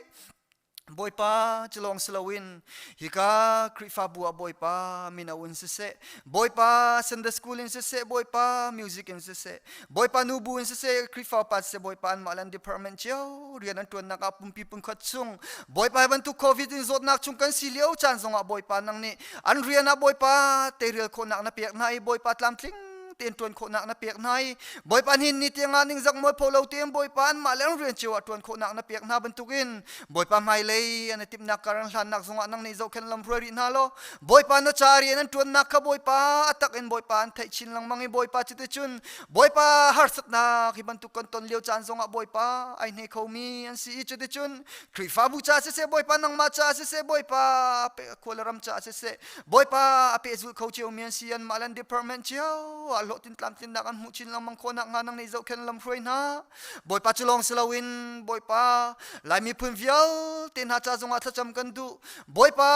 Bawipa cu lawng si loin hika Khrihfabu ah Bawipa mino in siseh Bawipa Sunday school in siseh Bawipa music in siseh Bawipa nubu in siseh Khrihfa upa siseh Bawipa anmah le an department cio rian an ṭuannak ah pumpi pumkhat chung Bawipa hi bantuk COVID in zawtnak chung kan si lio caan zongah Bawipa nang nih an rian ah Bawipa teirial khawhnak na pek hna i Bawipa tlamtling tein ṭuan khawhnak na pek hna i Bawipa nihin ni tiangah ningzak mualpho lo tein Bawipa anmah le an rian cio ah ṭuan khawhnak na pek hna bantukin Bawipa hmailei an i timhnak kar an hlannak zongah nang nih zohkhenh lam hruai rih hna law Bawipa na ca rian an ṭuannak kha Bawipa a tak in Bawipa an theih chin lengmang i Bawipa cuticun Bawipa harsatnak hi bantuk kan ton lio caan zongah Bawipa ai hne khomi an si i cuticun Khrihfabu ca siseh Bawipa nangmah ca siseh Bawipa khua le ram ca siseh Bawipa a pehzulh kho ciomi an si anmah le an department cio ah hlawhtlin tlamtlinnak an hmuh chin lengmang khawh nakhnga nang nih zohkhenh lamhruai hna Bawipa cu lawng si loin Bawipa Lai miphun vialte hna ca zongah thlacam kan duh Bawipa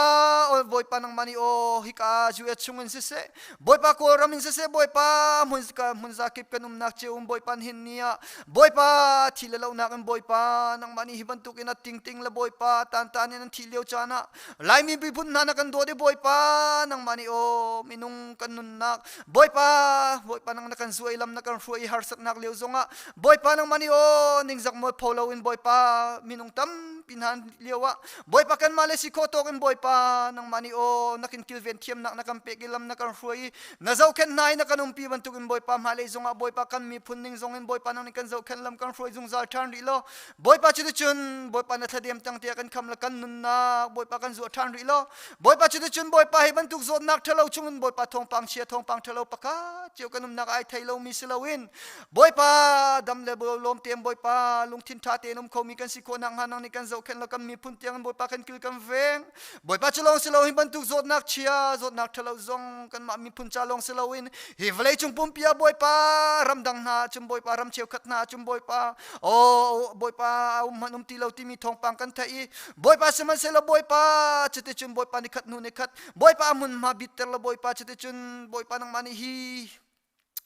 Bawipa nangmah nih aw hika US chung in siseh Bawipa Kawlram in siseh Bawipa hmun hmun zakip kan umnak cio um Bawipa hin ni ah Bawipa thi le lonak in Bawipa nangmah nih hi bantuk in a tingting le Bawipa tan tan in an thih lio caan ah Laimi miphun hna na kan dawt i Bawipa nangmah nih aw minung kan nunnak Bawipa Bawipa nang na kan zuai lam na kan hruai i harsatnak lio zongah Bawipa nangmah nih aw ningzak mualpho loin Bawipa minung tampi hna lio ah Bawipa kanmah le si khawh tawk in Bawipa nangmah nih aw na kan kilven thiamnak na kan pek i lam na kan hruai i na zohkhenh hna i na kan umpi bantukin Bawipa hmailei zongah Bawipa kan miphun ning zongin Bawipa nang nih kan zohkhenh lam kan hruai zungzal ṭhan rih law Bawipa cuticun Bawipa na thladem tang tiah kan kham le kan nunnak Bawipa kan zuah ṭhan rih law Bawipa cuticun Bawipa hi bantuk zawtnak ṭhalo chungin Bawipa thawngpang chia thawngpang ṭhalo pakhat cio kan umnak ai thei lomi si loin Bawipa dam le lawm tein Bawipa lungthin ṭha tein um khomi kan si khawh nakhnga nang nih kan zohkhenh law kan miphun tiang Bawipa kan kil kan veng Bawipa cu lawng si lo hi bantuk zawtnak chia zawtnak ṭhalo zong kanmah miphun ca lawng si loin hi vawleicung pumpi ah Bawipa ramdang hna cun Bawipa ram cheukhat hna cun Bawipa oh Bawipa um hmanh um ti lo timi thawngpang kan theih i Bawipa sihmanhsehlaw Bawipa cuticun Bawipa ni khat hnu ni khat Bawipa hmunhma bitter lo Bawipa cuticun Bawipa nangmah nih hi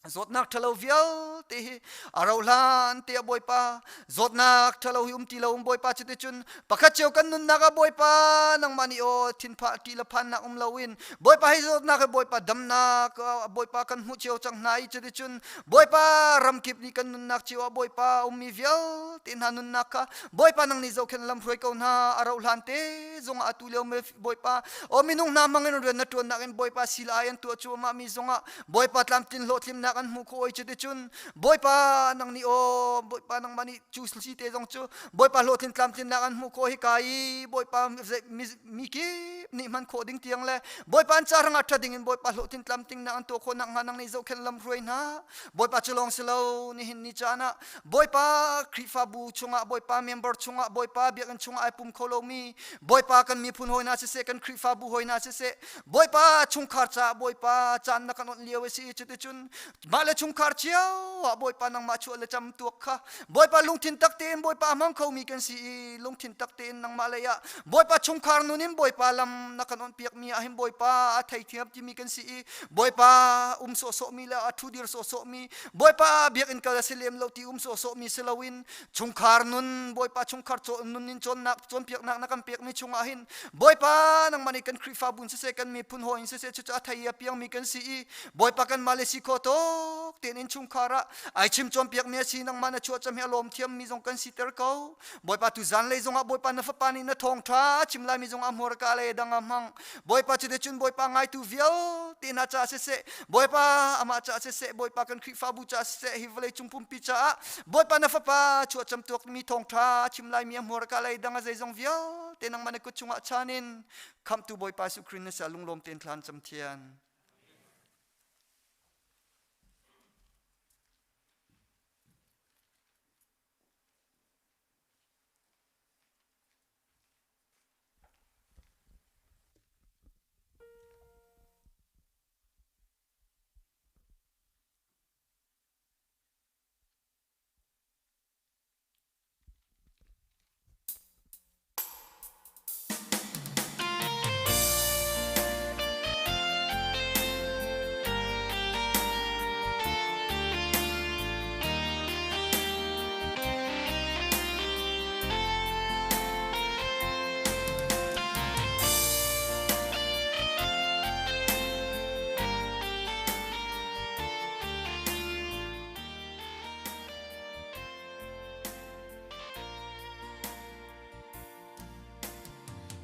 zawtnak ṭhalo vialte hi a ro hlan te ah Bawipa zawtnak ṭhalo hi um ti lo um Bawipa cuticun pakhat cio kan nunnak ah Bawipa nangmah nih aw thinphah ṭih le phannak um loin Bawipa hi zawtnak hi Bawipa damnak Bawipa kan hmuh cio cang hna i cuticun Bawipa ramkip nih kan nunnak cio ah Bawipa ummi vialte hna nunnak kha Bawipa nang nih zohkhenh lam hruai ko hna a rauh hlan te zongah atu lio Bawipa aw minung hna hmangin rian na ṭuannak in Bawipa sila ai an tuah cuahmah mi zongah Bawipa tlamtlin hlawhtlinnak an hmuh khawh oi cuticun Bawipa nang nih aw Bawipa nangmah nih cu si te zong cu Bawipa hlawhtlin tlamtlinnak an hmuh khawh hi ka i Bawipa mi kip nih hman khawh ding tiang le Bawipa an ca hrangah ṭha ding in Bawipa hlawhtlin tlamtlingnak an tuah khawh nakhnga nang nih zohkhenh lam hruai hna Bawipa cu lawng si lo nihin ni caan ah Bawipa Khrihfabu chungah Bawipa member chungah Bawipa biakinn chungah ai pum kho lomi Bawipa kan miphun hawi hna siseh kan Khrihfabu hawi hna siseh Bawipa chungkhar caah Bawipa caan na kan onh lio a si i cuticun mah le chungkhar cio ah Bawipa nangmah chuah le cam tuak kha Bawipa lungthin tak tein Bawipa a hmang khomi kan si i lungthin tak tein nangmah lei ah Bawipa chungkhar nun in Bawipa lam na kan onh piakmi ah hin Bawipa a theithiam timi kan si i Bawipa um sawhsawhmi le a ṭhudir sawhsawhmi Bawipa biakinn kal a si lem lo ti um sawhsawhmi si loin chungkhar nun Bawipa chungkhar nun in cawnnak cawnpiaknak na kan pekmi chungah hin Bawipa nangmah nih kan Khrihfabu in siseh kan miphun hawi in siseh cucu a thei i a piangmi kan si i Bawipa kanmah le si khawh tawk tein innchungkhar ah ai chim cawnpiakmi a si nangmah na chuahcam hi a lawm thiammi zong kan siter ko Bawipa tu zanlei zongah Bawipa na fapa nih na thawngṭha a chim laimi zongah hmurka le dang ah hmang Bawipa cuticun Bawipa ngaitu vialte hna caah siseh Bawipa amah caah siseh Bawipa kan Khrihfabu caah siseh hi vawlei cung pumpi caah Bawipa na fapa chuahcam tuakmi thawngṭha a chim laimi a hmurka lei dang a zeizong vialte nangmah na kut chungah chan in khamhtu Bawipa Jesuh Khrist na sia lunglawm tein thlan cam thian.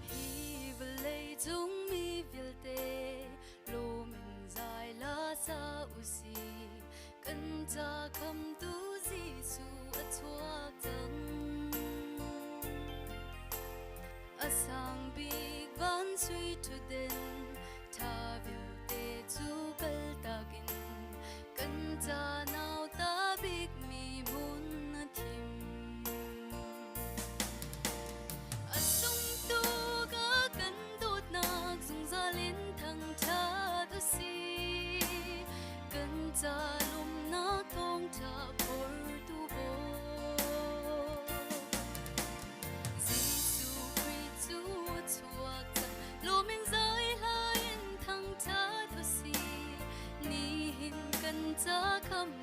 Hi vawlei cung mi vialte lawm in zai la sa u si kan ca khamtu Jesuh a chuak cang a sang bik van sui ṭhutden ṭha vialte cu kaltak in kan ca nauta bikmi hmun a thim a sungtu ka kan dawtnak zungzal in thangṭhat u si kan ca lawmnak thawngṭha phortu Bawi Jesuh Khrih cu a chuak cang lawm in zai hla in thangṭhat u si nihin kan ca khamtu.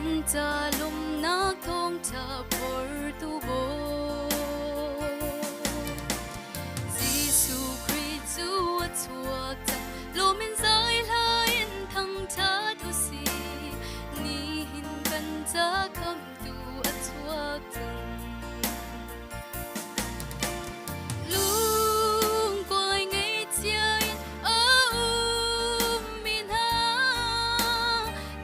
Kan ca lawmhnak thawngṭha phortu Bawi. Jesuh Khrih cu a chuak cang, lawm in zai hla in thangṭhat u sih. Nihin kan ca khamhtu a chuak cang. Lungkuai ngaihchia in a ummi hna,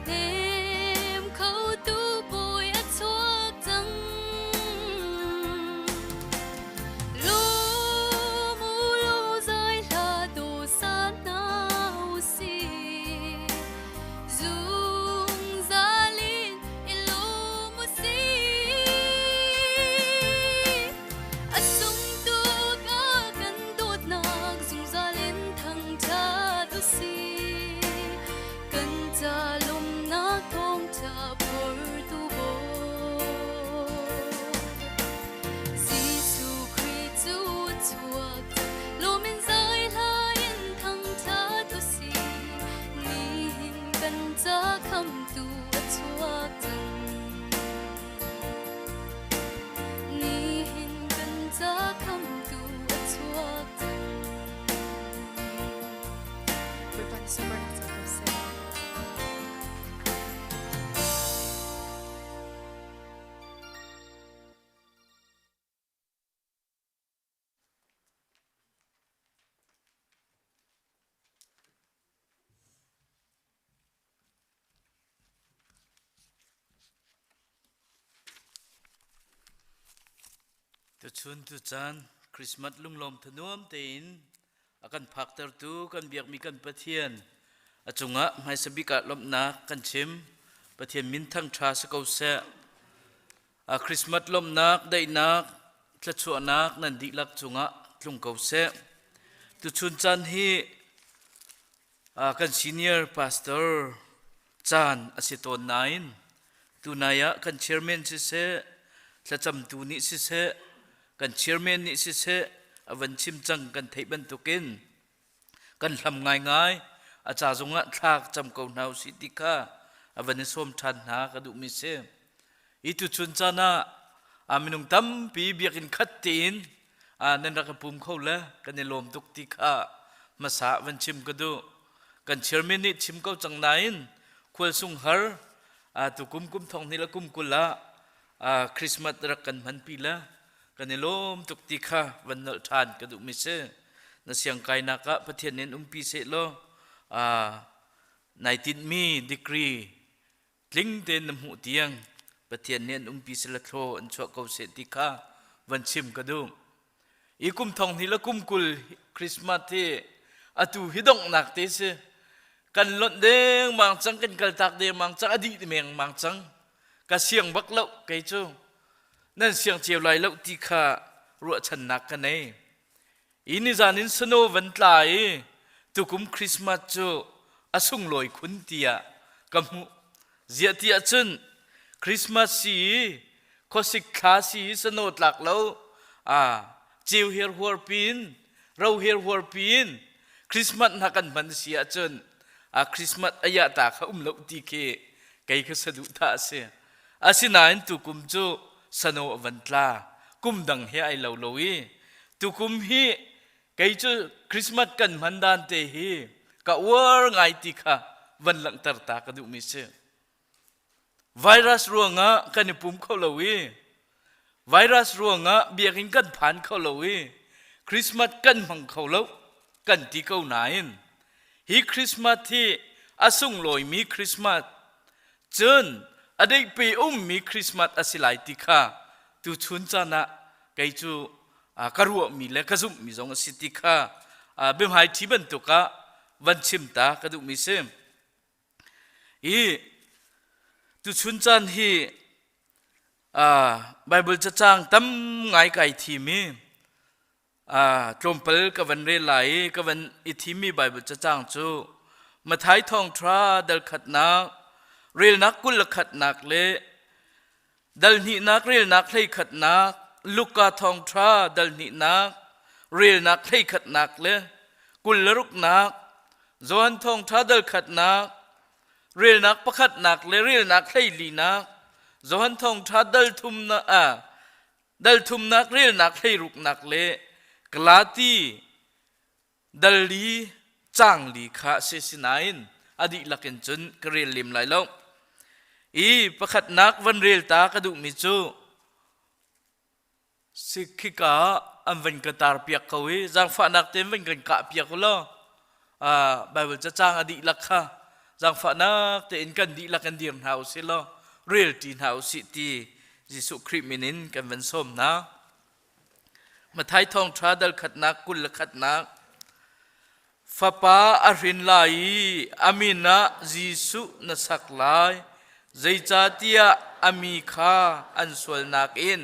hnem khotu Bawi a chuak cang. Lawm u law zai hla dawh san hna u sih. Zungzal in i lawm u sih. A sung tuk a kan dawtnak zungzal in thangṭhat u sih. Kan ca lawmhnak thawngṭha phortu Bawi. Jesuh Khrih cu a chuak cang, lawm in zai hla in thangṭhat u sih. Nihin kan ca khamtu a chuak cang. Nihin kan ca khamtu a chuak cang. Bawipa nih sunparnak cang ko seh. Tuchun tucaan Christmas lunglawm thanuam tein a kan phaktertu kan biakmi kan Pathian a cungah hmaisa bik ah lawmhnak kan chim. Pathian min thangṭha si ko seh. A Christmas lawmhnak, daihnak, thluachuahnak nan dihlak cungah tlung ko seh. Tuchun caan hi kan senior pastor caan a si tawn nain tunai ah kan chairman siseh, thlacamtu nih siseh, kan chairman nih siseh a van chim cang kan theih bantukin kan hlam ngaingai a ca zongah thla cam ko hna usih ti kha a van i sawm ṭhan hna ka duhmi si. Hi tuchun caan ah a minung tampi biakinn khat tein nan rak i pum kho le kan i lawm tuk ti kha hmasa van chim ka duh. Kan chairman nih chim ko cang nain khualsung har tukum kum thong hnih le kum 20 ah Christmas rak kan hmanpi le kan i lawm tuk ti kha van nolh ṭhan ka duhmi si. Na siangkainak ah Pathian nih umpi seh law nai tinhmi degree tling tein na hmuh tiang Pathian nih an umpi sila thlaw an chuah ko seh ti kha van chim ka duh. I kum thong hnih le kum 20 Christmas hi atu hi donghnak te si. Kan lonh dengmang cang, kan kaltak dengmang cang, a dih mengmang cang. Ka siang bak lo kei cu. Nan siang cio lai lo ti kha ruahchannak ka nei. I nizan in snow van tla i tukum Christmas cu a sunglawi khun tiah ka hmuh. Ziah tiah cun Christmas si i khuasik thla si i snow tlak lo a ceu her huar pin ro her huar pin Christmas hna kan hman si ahcun a Christmas aya ta kha um lo ti khi kei kha saduhthah a si. Asinain tukum cu sano a van tla. Kum dang he ai lo lo i tukum hi kei cu Christmas kan hman dan te hi ka uar ngai ti kha van langhter ta ka duhmi si. Virus ruangah kan i pum kho lo i virus ruangah biakinn kan phan kho lo i Christmas kan hmang kho lo kan ti ko nain hi Christmas hi a sunglawimi Christmas Cun a deihpe ummi Christmas a si lai ti kha tuchun caan ah kei cu ka ruahmi le ka zumhmi zong a si ti kha biahmaiṭhi bantuk ah van chim ta ka duhmi si. I tuchun caan hi Bible cacang tam ngai kai thim i tlawmpal ka van rel lai i ka van i thimmi Baibal cacang cu Matthai thawngṭha dal khatnak relnak 21nak le dal hnihnak relnak 11nak Luka thawngṭha dal hnihnak relnak 11nak le 26nak Johan thawngṭha dal khatnak. Relnak pakhatnak le relnak hleilinak Johan Thawngṭha dal thumnak ah dal thumnak relnak hleiruknak le Galati dal li caang li kha a si sinain a dihlak in cun ka rel lem lai lo. I pakhatnak van rel ta ka duhmi cu Sikhika ah an van ka tar piak ko i zaangfahnak tein van kan kah piak u law Bible cacang a dihlak kha zaangfahnak tein kan dihlak in dir hna u sih law rel ṭi hna u sih ti Jesuh Khrih min in kan van sawm hna. Matthai thawngṭha dal khatnak 21nak Fapa a hrin lai i a min ah Jesuh na sak lai, zeicahtiah a mi kha an sualnak in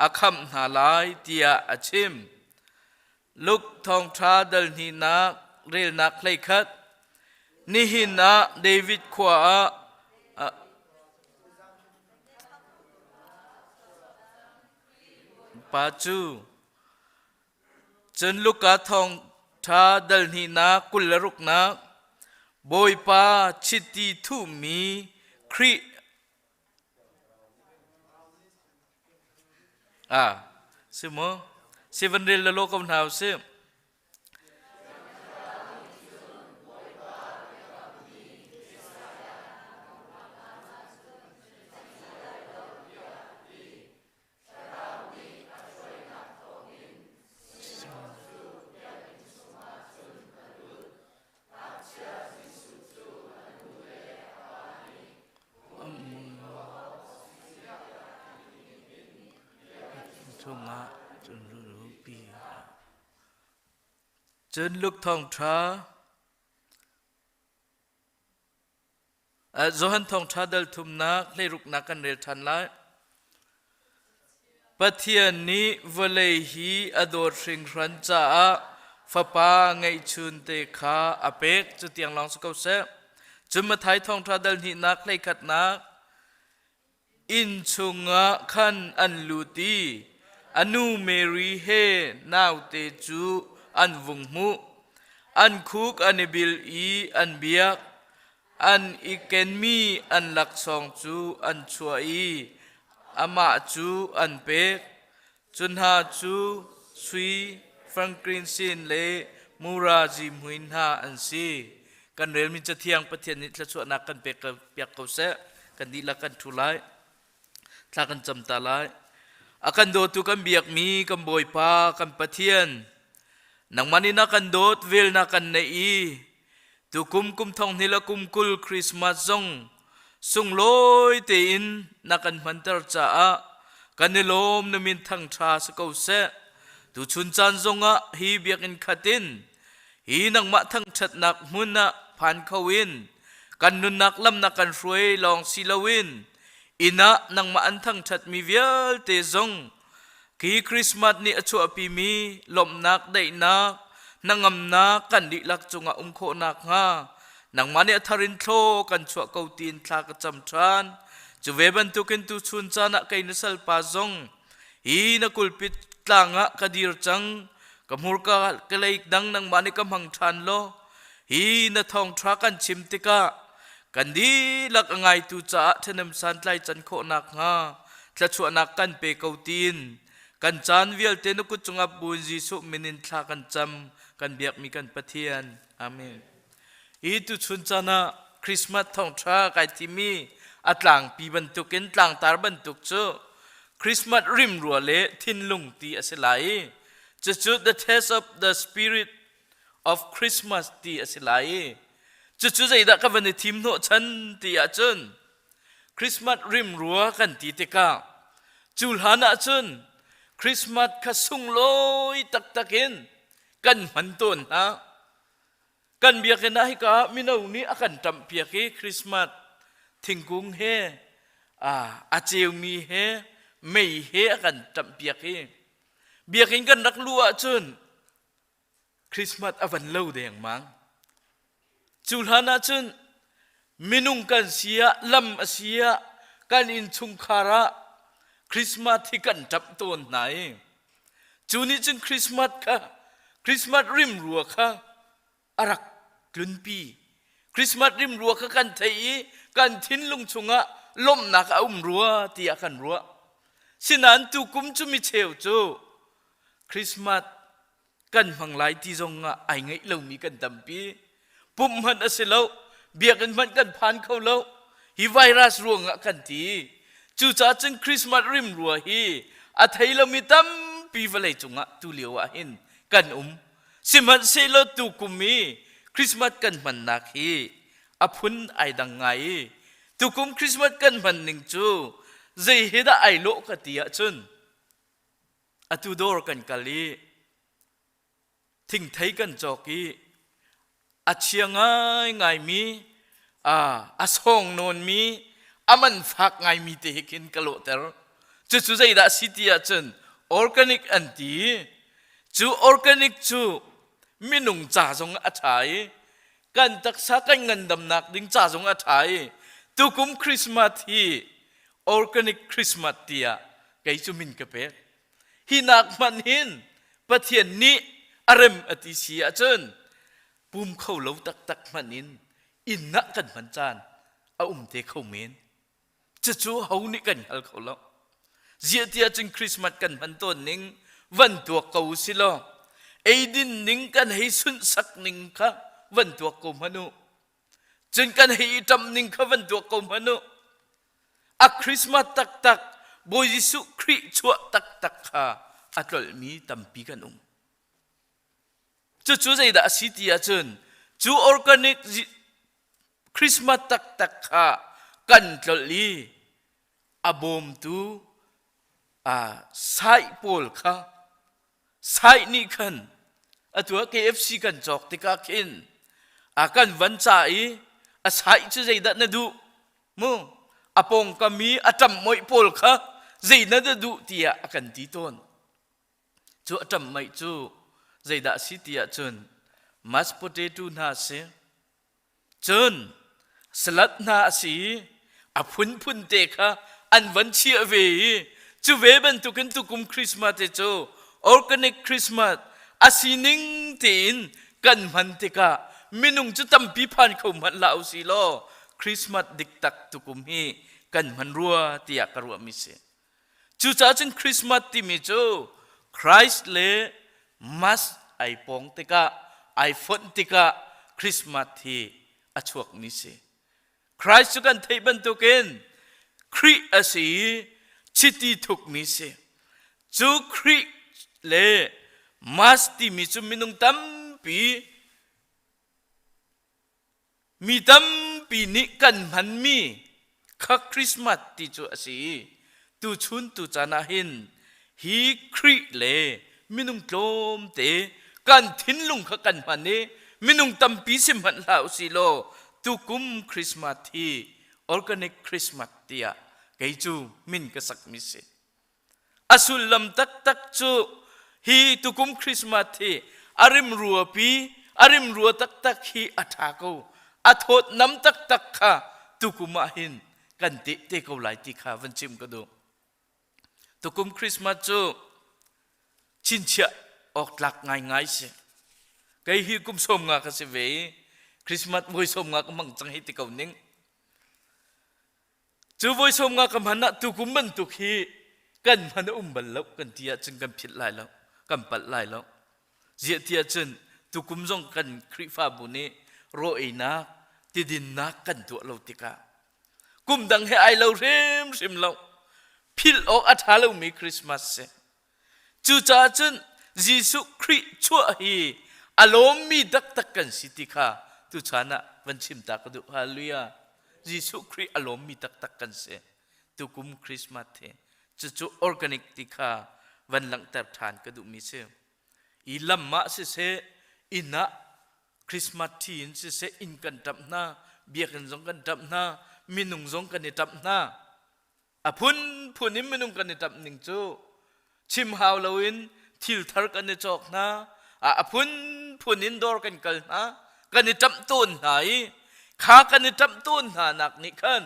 a khamh hna lai tiah a chim. Luke thawngṭha dal hnihnak relnak 11 Nihin ah David khua ah pa cu Cun Luka thawngṭha dal hnihnak 26nak Bawipa chiti thuhmi Khrih ah si maw? Si van rel lalaw ko hna usih. Cun Luke thawngṭha Johan Thawngṭha dal thumnak hleiruknak kan rel ṭhan lai. Pathian nih vawlei hi a dawt hringhran caah Fapa ngeihchun te kha a pek. Cu tiang lawng si ko seh. Cun Matthai Thawngṭha dal hnihnak hleikhatnak Inn chungah khan an lut i a nu Mary he naute cu an vung hmuh. An khuk an i bil i an biak. An i kenmi an laksawng cu an chuah i amah cu an pek. Cu hna cu sui, frankincense le mura zihmui hna an si. Kan relmi Cathiang Pathian nih thluachuahnak kan pek piak ko seh. Kan dihlak kan ṭhu lai. Thla kan cam ta lai. A kan dawtu kan biakmi kan Bawipa kan Pathian nangmah nih na kan dawt vel na kan neih i Tukum kum thong hnih le kum 20 Christmas zong sunglawi tein na kan hmanter caah kan i lawm na min thangṭha si ko seh. Tuchun caan zongah hi biakinn khat in hi nangmah thangṭhatnak hmun ah phan kho in kan nunnak lam na kan hruai lawng si loin inn ah nangmah an thangṭhatmi vialte zong Khi Christmas nih a chuahpimi lawmhnak, daihnak, hnangamnak kan dihlak cungah um khawh nakhnga nangmah nih a thar in thlaw kan chuah ko tiin thla ka cam ṭhan. Cu ve bantukin tuchun caan ah kei na salpa zong hi na kulpit tlang ah ka dir cang. Ka hmurka ka lei dang nangmah nih ka hmang ṭhan law hi na thawngṭha kan chim tikah kan dihlak a ngaitu caah ṭhahnem santlai can khawh nakhnga thluachuahnak kan pe ko tiin kan caan vialte na kut cungah buin Jesuh min in thla kan cam kan biakmi kan Pathian amen hi tuchun caan ah Christmas thawngṭha kai thimi a tlangpi bantukin tlangtar bantuk cu Christmas rimrua le thinlung ti a si lai i cucu the taste of the spirit of Christmas ti a si lai i cucu zeidah ka van i thim hnawhchan ti ahcun Christmas rimrua kan ti tikah cu hlan ahcun Christmas kha sunglawi taktak in kan hman tawn hna. Kan biakinn ah hika ah mino nih a kan ṭamhpiak i Christmas thingkung he a ceumi he mei he a kan ṭamhpiak i biakinn kan rak luh ahcun Christmas a van lo dengmang. Cu hlan ahcun minung kan si ah, lam a si ah, kan innchungkhar ah Christmas hi kan ṭap tawn hna i cu nih cun Christmas kha Christmas rimrua kha a rak tlunpi. Christmas rim rua kha kan thei i kan thinlung chungah lawmhnak a um rua tiah kan ruah. Sinain tukum cu micheu cu Christmas kan hmang lai ti zong ah ai ngeih lomi kan tampi. Pumh hmanh a si lo, biakinn hmanh kan phan kho lo. Hi virus ruangah kan ti. Cucaah cun Christmas rim rua hi a thei lomi tampi vawlei cungah tu lio ah hin kan um. Sihmanhsehlaw tukum i Christmas kan hmannak hi a phun ai dang ngai i tukum Christmas kan hman ning cu zei he dah ai lawh ka ti ahcun atu dawr kan kal i thingthei kan cawk i a chia ngaingaimi a sawng nawnmi a man fak ngaimi te he khin ka lawhter. Cucu zeidah a si ti ahcun organic an ti. Cu organic cu minung ca zong a ṭha i kan taksa kan ngandamnak ding ca zong a ṭha i tukum Christmas hi organic Christmas tiah kei cu min ka pek. Hi nak hmanh hin Pathian nih a rem a ti si ahcun pum kho lo taktak hmanh in inn ah kan hman caan a um te kho men. Cucu ho nih kan hngal kho lo. Ziah tiah cun Christmas kan hman tawn ning van tuak ko si law eidin ning kan hei sunhsak ning kha van tuak ko hmanh u. Cun kan hei i ṭamh ning kha van tuak ko hmanh u. A Christmas taktak Bawi Jesuh Khrih chuah taktak kha a tlolhmi tampi kan um. Cucu zeidah a si ti ahcun cu organic Christmas taktak kha kan tlolh i a bawmtu sai pawl kha sai nih khan atu ah KFC kan cawk tikah khin a kan van ca i a sai cu zeidah na duh mu a pawngkam i a ṭamh moih pawl kha zei na duh tiah a kan ti tawn Cu a ṭamhmaih cu zeidah a si ti ahcun mashed potato hna a si. Cun salad hna a si i a phunphun te kha an van chiah ve i cu ve bantukin tukum Christmas te cu organic Christmas a sining tein kan hman tikah minung cu tampi phan kho hmanh hlah usih law Christmas diktak tukum hi kan hman rua tiah ka ruahmi si. Cucaah cun Christmas timi cu Christ le Mass ai pawng tikah ai fonh tikah Christmas hi a chuakmi si. Christ cu kan theih bantukin Khrih a si i chiti thukmi si. Cu Khrih le Mass timi cu minung tampi Mi tampi nih kan hmanmi kha Christmas ti cu a si i tuchun tucaan ah hin hi Khrih le minung tlawmte kan thinlung kha kan hman i minung tampi si hmanh hlah usih law tukum Christmas hi organic Christmas tiah kei cu min ka sakmi si. A sullam taktak cu hi tukum Christmas hi a rimruapi a rimrua taktak hi a ṭha ko. A thawtnam taktak kha tukum ah hin kan teh te ko lai ti kha van chim ka duh. Tukum Christmas cu chinchiah awk tlak ngaingai si. Kei hi kum sawm nga ka si ve i Christmas voi sawm nga ka hmang cang hi ti ko ning. Cu voi sawm nga ka hman ah tukum bantuk hi kan hman a um bal lo kan ti ahcun kan philh lai lo, kan palh lai lo. Ziah ti ahcun tukum zong kan Khrihfabu nih raw einak, tidinnak kan tuah lo tikah kum dang he ai lo hrimhrim lo. Philh awk a ṭha lomi Christmas si. Cucaah cun Jesuh Khrih chuah hi a lawmmi taktak kan si ti kha tuchan ah van chim ta ka duh. Hallelujah. Jesuh Khrih a lawmmi taktak kan si. Tukum Christmas hi cucu organic ti kha van langhter ṭhan ka duhmi si. I lam ah siseh, inn ah Christmas thi in siseh inn kan ṭamh hna, biakinn zong kan ṭamh hna, minung zong kan i ṭamh hna. A phunphun in minung kan i ṭamh ning cu chim hau loin thil thar kan i cawk hna, a phunphun in dawr kan kal hna, kan i ṭamh tawn hna i kha kan i ṭamh tawn hna nak nih khan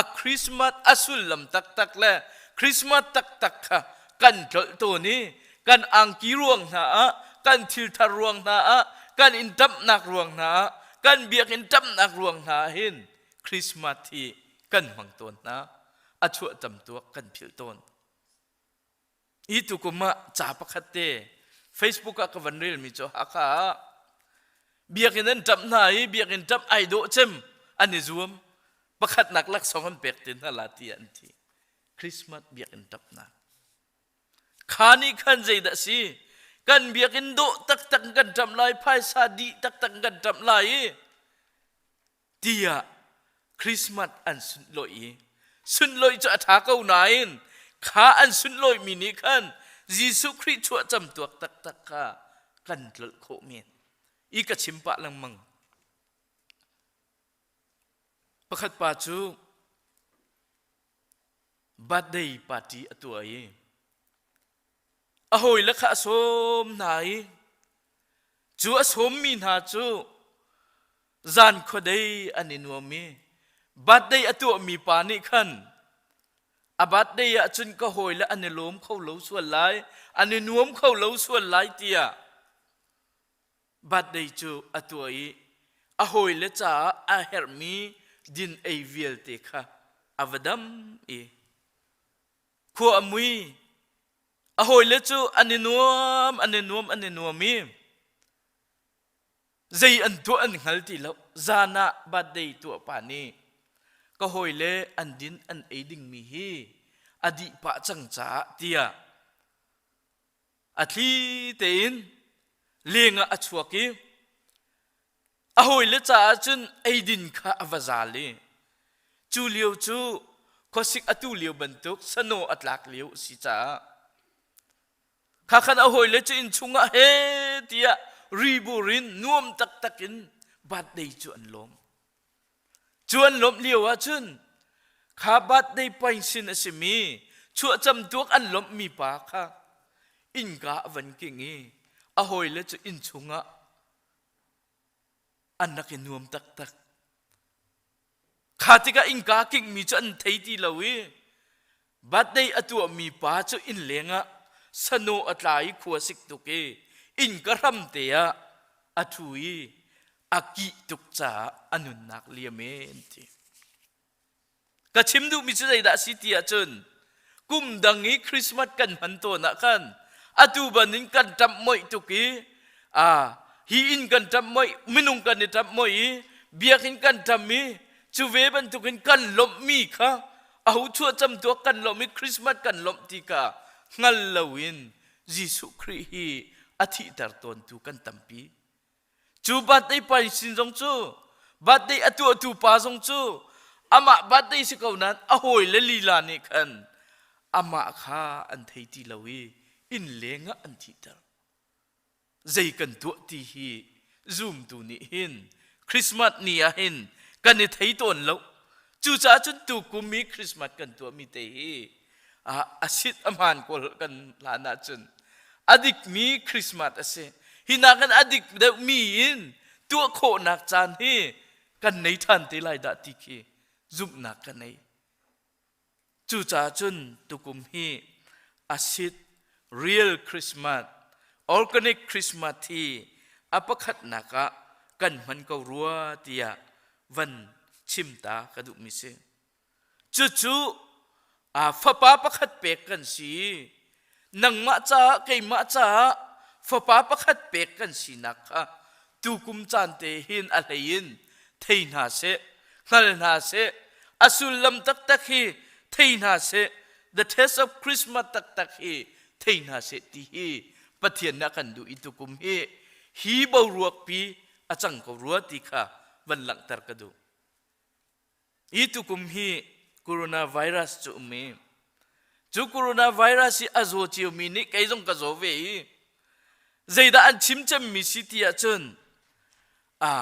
a Christmas a sullam taktak le Christmas taktak kha kan tlolh tawn i kan angki ruang hna ah, kan thil thar ruang hna ah, kan in ṭamhnak ruang hna ah, Kan biakinn ṭamhnak ruang hna ah hin Christmas hi kan hmang tawn hna. A chuah tam tuak kan philh tawn. Hi tukum ah ca pakhat te Facebook ah ka van relmi cu Hakha ah biakinn an ṭamh hna i biakinn ṭamh ai dawh cem an i zuam. Pakhatnak laksawng an pek te hna la tiah an ti. Christmas biakinn ṭamhnak. Kha nih khan zeidah si? Kan biakinn dawh taktak kan ṭamh lai, phaisa dih taktak kan ṭamh lai i tiah Christmas an sunhlawih i sunhlawih cu a ṭha ko nain kha an sunhlawihmi nih khan Jesuh Khrih chuah camtuak taktak kha kan tlolh khawh men. I ka chim pah lengmang. Pakhat pa cu birthday party a tuah i a hawile kha a sawm hna i cu a sawmmi hna cu zan khuadei an i nuam i birthday a tuahmi pa nih khan a birthday ah cun ka hawile an i lawm kho lo sual lai an i nuam kho lo sual lai tiah birthday cu a tuah i a hawile caah a herhmi din ei vialte kha a va dam i khua a mui. A hawile cu an i nuam an i nuam an i nuam i zei an tuah an hngal ti lo. Zan ah birthday tuah pa nih ka hawile an din an ei dingmi hi a dih pah cang caah tiah a thli tein leng ah a chuak i a hawile caah cun eidin kha a va zal i cu lio cu khuasik atu lio bantuk sano a tlak lio a si caah kha khan a hawile cu inn chungah he tiah ribur in nuam taktak in birthday cu an lawm. Cu an lawmh lio ahcun kha birthday painsin a simi chuahcam tuak an lawmhmi pa kha innka a van king i a hawile cu inn chungah an rak i nuam taktak. Kha tikah innka kingmi cu an thei ti lo i birthday a tuahmi pa cu inn lengah sano a tla i khua sik tuk i innka hram te ah a ṭhu i a kih tuk caah a nunnak liam e an ti. Ka chim duhmi cu zeidah a si ti ahcun kum dang i Christmas kan hman tawn ah khan atu banin kan ṭamh moih tuk i a hi inn kan ṭamh moih minung kan i ṭamh moih i biakinn kan ṭam i cu ve bantukin kan lawmhmi kha aho chuahcam tuak kan lawmh i Christmas kan lawmh ti kha hngal loin Jesuh Khrih hi a thihter tawntu kan tampi. Cu birthday pa sin zong cu birthday a tuahtu pa zong cu amah birthday si ko nain a hawile lila nih khan amah kha an thei ti lo i inn leng ah an thihter. Zei kan tuah ti hi zumtu nih hin Christmas ni ah hin kan i thei tawn lo. Cucaah cun tukum i Christmas kan tuahmi te hi a sit a hmaan kawl kan hlan ahcun a dikmi Christmas a si. Hi nakin a dik deuhmi in tuah khawhnak caan hi kan nei ṭhan te lai dah ti khi zumhnak ka nei. Cucaah cun tukum hi a sit real Christmas, organic Christmas hi a pakhatnak ah kan hman ko rua tiah van chim ta ka duhmi si. Cucu fapa pakhat pek kan si. Nangmah caah keimah caah fapa pakhat pek kan sinak kha tukum caan te hin a hlei in thei hna seh, hngal hna seh, a sullam taktak hi thei hna seh, the taste of Christmas taktak hi thei hna seh ti hi Pathian nih a kan duh i tukum hi hi boruak pi a cang ko rua ti kha van langhter ka duh. Hi tukum hi coronavirus cu um i cu coronavirus hi a zaw ciomi nih kei zong ka zaw ve i zeidah an chim cemmi si ti ahcun a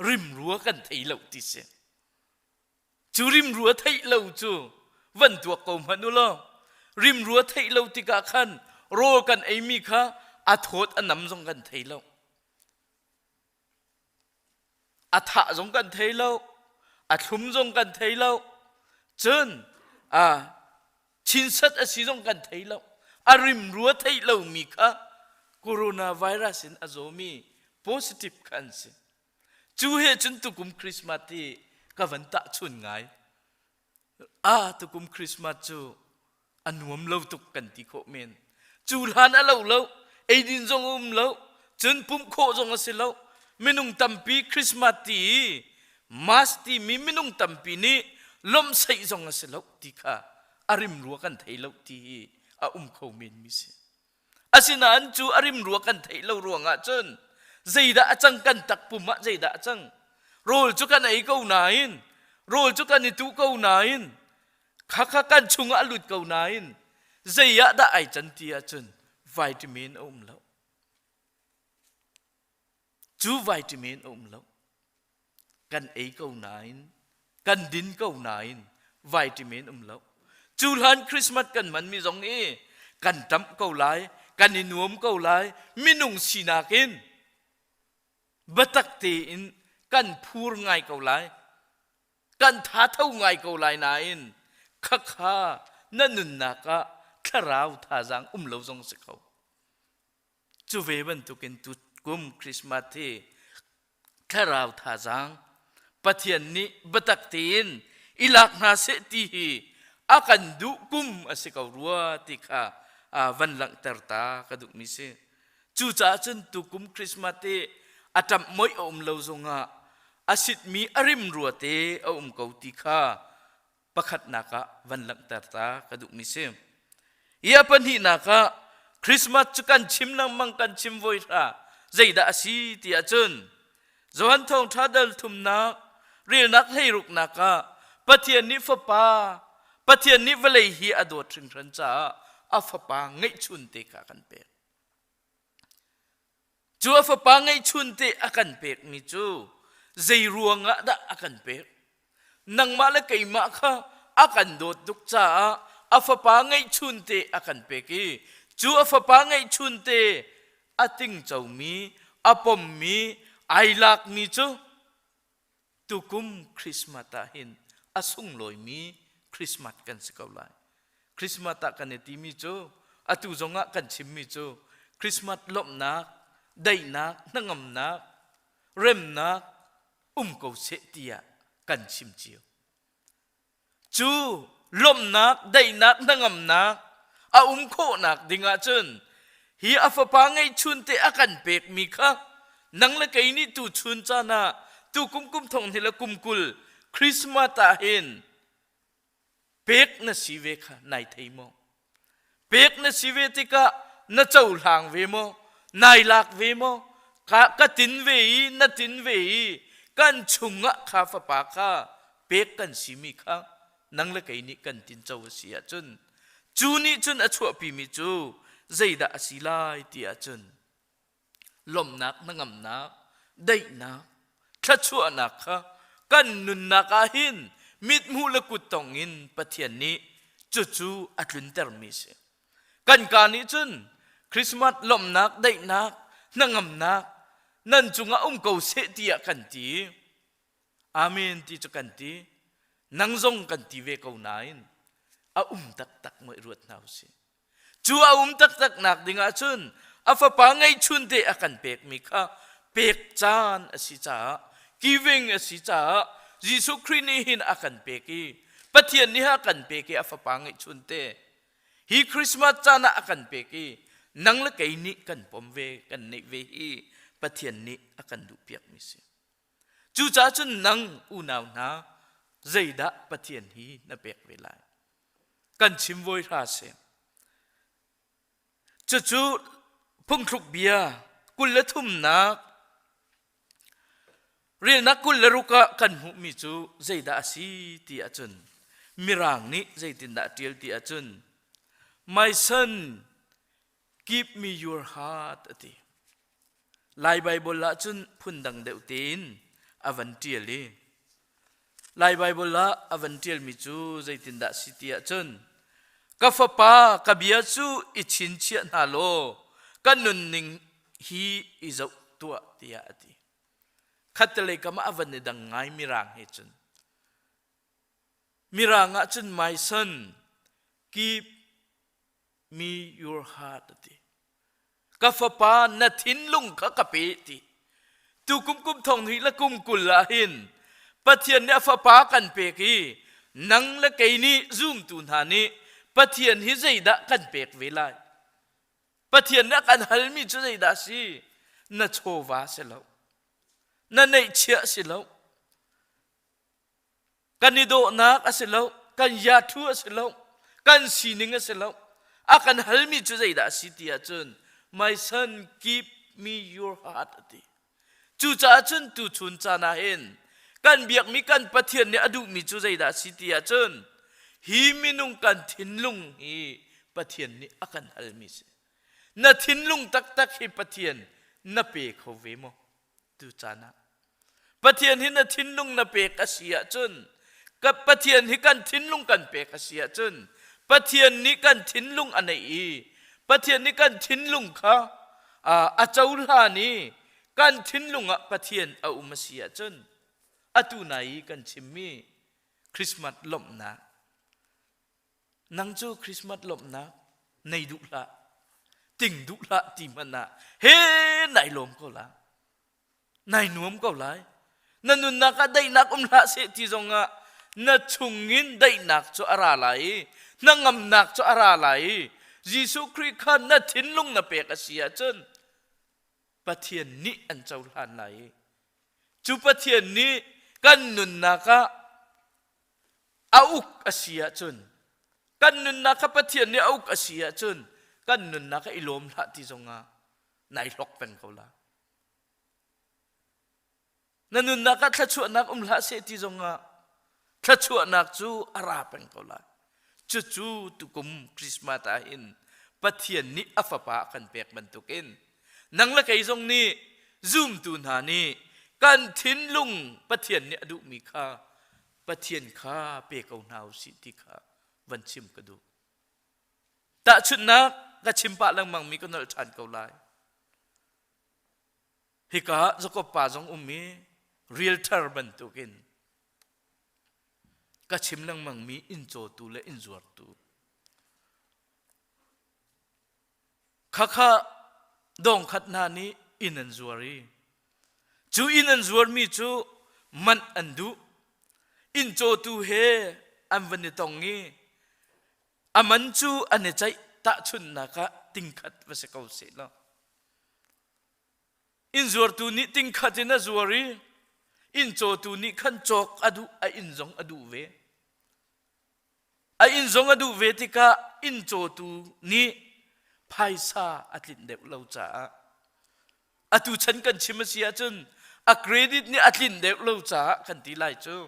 rimrua kan thei lo ti si. Cu rimrua theih lo cu van tuak ko hmanh u law rimrua theih lo tikah khan rawl kan eimi kha a thawt a nam zong kan thei lo. A thah zong kan thei lo a thlum zong kan thei lo cun a chinsat a si zong kan thei lo a rimrua theih lomi kha coronavirus in a zawmi positive kha an si. Cu he cun tukum Christmas hi ka van tahchun ngai. Ah tukum Christmas cu a nuam lo tuk kan ti khawh men. Cu hlan a lo lo, eidin zong a um lo, cun pumh khawh zong a si lo. Minung tampi Christmas ti i Mass timi minung tampi nih lawmhsaih zong a si lo ti kha a rim rua kan thei lo ti hi a um kho men mi si. Asinain cu a rim rua kan theih lo ruangah cun zeidah a cang kan takpum ah zeidah a cang? Rawl cu kan ei ko nain, rawl cu kan i tuh ko nain, khakha kan chungah a lut ko nain, zei ah dah ai can ti ahcun vitamin a um lo. Cu vitamin a um lo. Kan ei ko nain, kan din ko nain vitamin um lo. Cu hlan Christmas kan hmanmi zong i kan ṭamh ko lai, kan i nuam ko lai, minung sinak in biatak tein kan phur ngai ko lai, kan thatho ngai ko lai nain khakha na nunnak ah thlarau thazaang um lo zong si kho. Cu ve bantukin tukum Christmas hi thlarau thazaang Pathian nih biatak tein i lak hna seh ti hi a kan duh kum a si ko rua ti kha van langhter ta ka duhmi si. Cucaah cun tukum Christmas hi a ṭamh moih a um lo zongah a sitmi a rim rua te a um ko ti kha pakhatnak ah van langhter ta ka duhmi si. Hi a pahnihnak ah Christmas cu kan chim lengmang kan chim voi hra zeidah a si ti ahcun Johan Thawngṭha dal thumnak relnak hleiruknak ah Pathian nih fapa Pathian nih vawlei hi a dawt hringhran caah a fapa ngeihchun te kha kan pek. Cu a fapa ngeihchun te a kan pekmi cu zei ruangah dah a kan pek? Nangmah le keimah kha a kan dawt tuk caah a fapa ngeihchun te a kan pek i cu a fapa ngeihchun te a tingcomi, a pommi, ai lakmi cu tukum Christmas ah hin a sunglawimi Christmas kan si ko lai. Christmas ah kan i timi cu atu zongah kan chimmi cu Christmas lawmhnak, daihnak, hnangamnak, remnak um ko seh tiah kan chim cio. Cu lawmhnak, daihnak, hnangamnak a um khawhnak ding ahcun hi a fapa ngeihchun te a kan pekmi kha nang le kei nih tu chun caan ah tu kum kum thong hnih le kum 20 Christmas ah hin pek na si ve kha nai thei maw? Pek na si ve tikah na cohlang ve maw? Nai lak ve maw? Ka, ka tin ve i na tin ve i kan chungah kha fapa kha pek kan simi kha nang le kei nih kan tinco a si ahcun cu nih cun a chuahpimi cu zeidah a si lai ti ahcun lawmhnak, hnangamnak, daihnak, thluachuahnak kha kan nunnak ah hin mithmuh le kuttong in Pathian nih cucu a tluntermi a si. Kan kaa nih cun Christmas lawmhnak, daihnak, hnangamnak nan cungah um ko seh tiah kan ti. Amen ti cu kan ti. Nang zong kan ti ve ko nain a um taktak maw i ruat hna usih. Cu a um taktak nak ding ahcun a fapa ngeihchun te a kan pekmi kha pek caan a si caah giving a si caah Jesuh Khrih nih hin a kan pek i Pathian nih a kan pek i a fapa ngeihchun te hi Christmas caan ah a kan pek i nang le kei nih kan pom ve kan neih ve hi Pathian nih a kan duhpiakmi si. Cucaah cun nang unau hna zeidah Pathian hi na pek ve lai? Kan chim voi hra si. Cucu phungthluk bia 23nak relnak 26 ah kan hmuhmi cu zeidah a si ti ahcun Mirang nih zeitindah a ṭial ti ahcun My son, give me your heart a ti. Lai Baibal ahcun phundang deuh tein a van ṭial i Lai Baibal ah a van ṭialmi cu zeitindah a si ti ahcun ka fapa ka bia cu i chinchiah hna law ka nunning hi i zoh tuah tiah a ti. Khattelei kam ah a van i dang ngai Mirang he cun. Mirang ah cun my son keep me your heart a ti. Ka fapa na thinlung kha ka pe ti. Tukum kum thong hnih le kum 20 ah hin Pathian nih a fapa kan pek i nang le kei nih zumtu hna nih Pathian hi zeidah kan pek ve lai? Pathian nih a kan halmi cu zeidah a si? Na chawva si lo. Na neihchiah si lo. Kan i dawhnak a si lo. Kan yathu a si lo. Kan sining a si lo. A kan halmi cu zeidah a si ti ahcun my son give me your heart a ti. Cucaah cun tuchun caan ah hin kan biakmi kan Pathian nih a duhmi cu zeidah a si ti ahcun hi minung kan thinlung hi Pathian nih a kan halmi si. Na thinlung taktak hi Pathian na pe kho ve maw? Tu caan ah. Pathian hi na thinlung na pek a si ahcun ka Pathian hi kan thinlung kan pek a si ahcun Pathian nih kan thinlung a neih i Pathian nih kan thinlung kha a cohlan i kan thinlung ah Pathian a um a si ahcun atu nai i kan chimmi Christmas lawmhnak nang cu Christmas lawmhnak nei duh hlah ting duh hlah ti hmanh ah he nai lawm ko la nai nuam ko lai na nunnak ah daihnak um hlah seh ti zongah na chungin daihnak cu a ra lai i hnangamnak cu a ra lai i Jesuh Khrih kha na thinlung na pek a si ahcun Pathian nih an cohlan lai i cu Pathian nih kan nunnak ah a uk a si ahcun kan nunnak kha Pathian nih a uk a si ahcun kan nunnak ah i lawm hlah ti zongah nai hlok peng ko la. Na nunnak ah thluachuahnak um hlah seh ti zongah thluachuahnak cu a ra peng ko lai. Cucu tukum Christmas ah hin Pathian nih a fapa a kan pek bantukin nang le kei zong nih zumtu hna nih kan thinlung Pathian nih a duhmi kha Pathian kha pe ko hna usih ti kha van chim ka duh. Tahchunhnak ka chim pah lengmang mi ka nolh ṭhan ko lai. Hika ah Jakob pa zong um i realtor bantukin ka chim lengmang mi inn cawtu le inn zuartu. Khakha dongkhat hna nih inn an zuar i cu inn an zuarmi cu manh an duh. Inn cawtu he an van i tong i a man cu an i ceih tahchunhnak ah tingkhat va si ko seh law inn zuartu nih tingkhat in a zuar i inn cawtu nih khan cawk a duh a inn zong a duh ve a inn zong a duh ve tikah inn cawtu nih phaisa a tlinh deuh lo caah atu chan kan chim a si ahcun a credit nih a tlinh deuh lo caah kan ti lai cu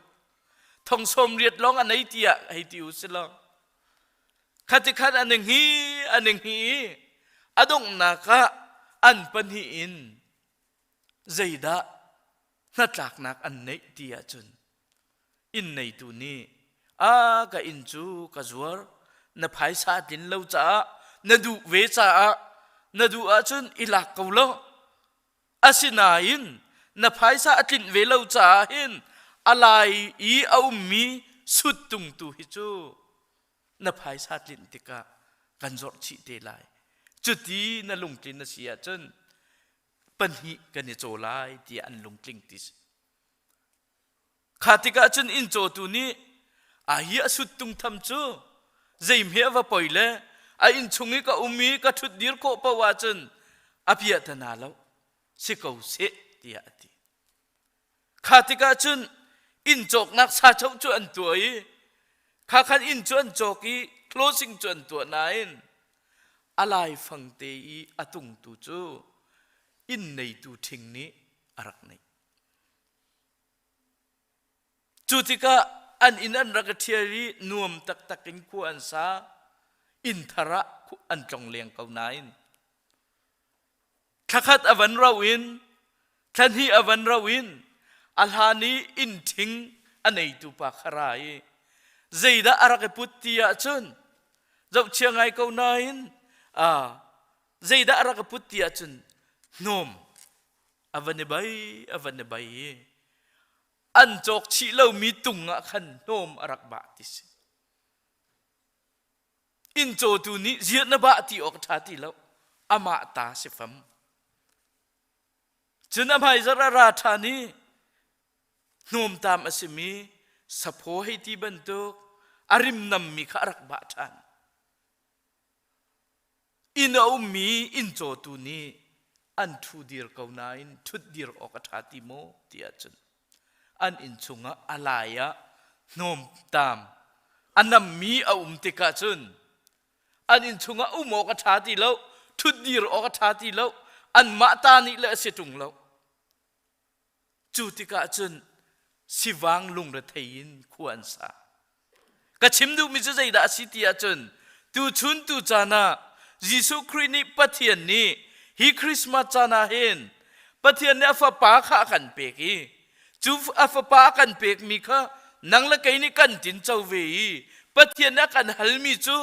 thong sawm riat lawng a nei tiah hei ti u si law khati khan an i an i i a donghnak ah an pahnih in zeidah hnatlaknak an neih ti ahcun inn neitu nih a ka inn cu ka zuar na phaisa tlin lo caah na duh ve caah na duh ahcun i lak ko law asinain na phaisa a tlinh ve lo caah hin a lai i a ummi suttung tu hi cu na phaisa tlinh tikah kan zorh chih te lai cuti na lungtlin a si ahcun pahnih kan i caw lai tiah an lungtling ti si Kha tikah cun inn cawtu nih a hi a suttung tham cu zeihme a va poi le a inn chung i ka um i ka ṭhut dir khawh paoh ahcun a piahtana lo si ko seh tiah a ti. Kha tikah cun inn cawknak sachoh cu an tuah i kha khan inn cu an cawk i closing cu an tuah nain a laifang te i a tungtu cu inn neitu ṭhing nih a rak neih. Cu tikah an inn an rak i ṭhial i nuam taktak in khua an sa. Inn thar ah an tlong leng ko nain thlakhat a van rauh in thla hnih a van rauh in a hlan i inn ṭhing a neitu pa kha ra i zeidah a rak i put ti ahcun zohchia ngai ko nain zeidah a rak i put ti ahcun hnawm a van i bai a van i bai i an cawk chih lomi tung ah khan hnawm a rak bah ti si inn cawtu nih ziah na bah ti awk ṭha ti lo amah ta si fam. Cun a hmaizarh a ra ṭhan i hnawmtam a simi saphaw hei ti bantuk a rim nammi kha a rak bah ṭhan. Inn a ummi inn cawtu nih an ṭhu dir ko nain ṭhut dir awk a ṭha ti maw ti ahcun an inn chungah a lai ah hnawmtam a nammi a um tikah cun an inn chungah um awk a ṭha ti lo ṭhut dir awk a ṭha ti lo anmah ta nih le a si ṭung lo Cu tikah cun sivang lungrethei in khua an sa. Ka chim duhmi cu zeidah a si ti ahcun tuchun tu caan ah Jesuh Khrih nih Pathian nih hi Christmas caan ah hin Pathian nih a fapa kha a kan pek i cu a fapa a kan pekmi kha nang le kei nih kan tinco ve i Pathian nih a kan halmi cu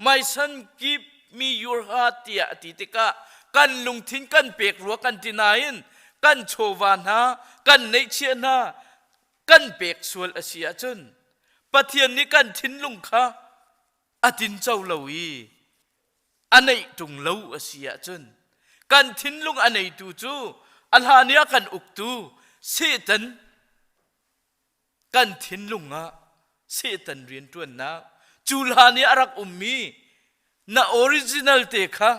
My son, give me your heart tiah a ti tikah kan lungthin kan pek rua kan ti nain kan chawva hna, kan neihchiah hna kan pek sual a si ahcun Pathian nih kan thinlung kha a tinco lo i a neih ṭung lo a si ahcun kan thinlung a neitu cu a hlan i a kan uktu Satan kan thinlung ah Satan rianṭuannak cu hlan i a rak ummi na original te kha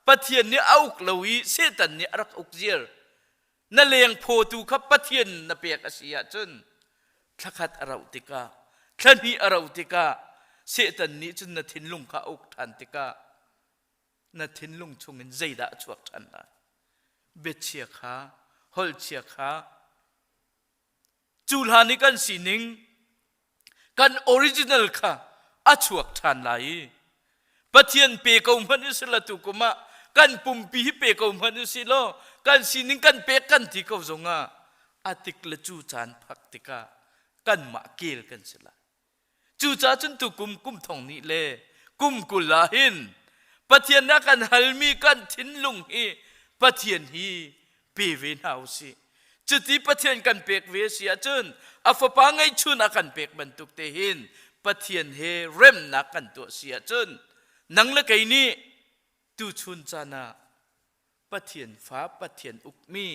Pathian nih a uk lo i Satan nih a rak uk ziar na lengphaw tu kha Pathian na pek a si ahcun thlakhat a rauh tikah thlahnih a rauh tikah Satan nih cun na thinlung kha a uk ṭhan tikah na thinlung chungin zeidah a chuak ṭhan lai biachia kha holhchia kha Cu hlan i kan sining kan original kha a chuak ṭhan lai i Pathian pe ko hmanh u sila tu kum ah kan pumpi hi pe ko hmanh u si law kan sining kan pek kan ti ko zongah a tik le cu caan phak tikah kanmah kel kan si lai. Cucaah cun tukum kum thong nih le kum 20 ah hin Pathian a kan halmi kan thinlung hi Pathian hi pe ve hna u sih. Cuti Pathian kan pek ve si ahcun a fapa ngeihchun a kan pek bantuk te hin Pathian he remnak kan tuah si ahcun nang le kei nih tuchun caan ah Pathian fa Pathian ukmi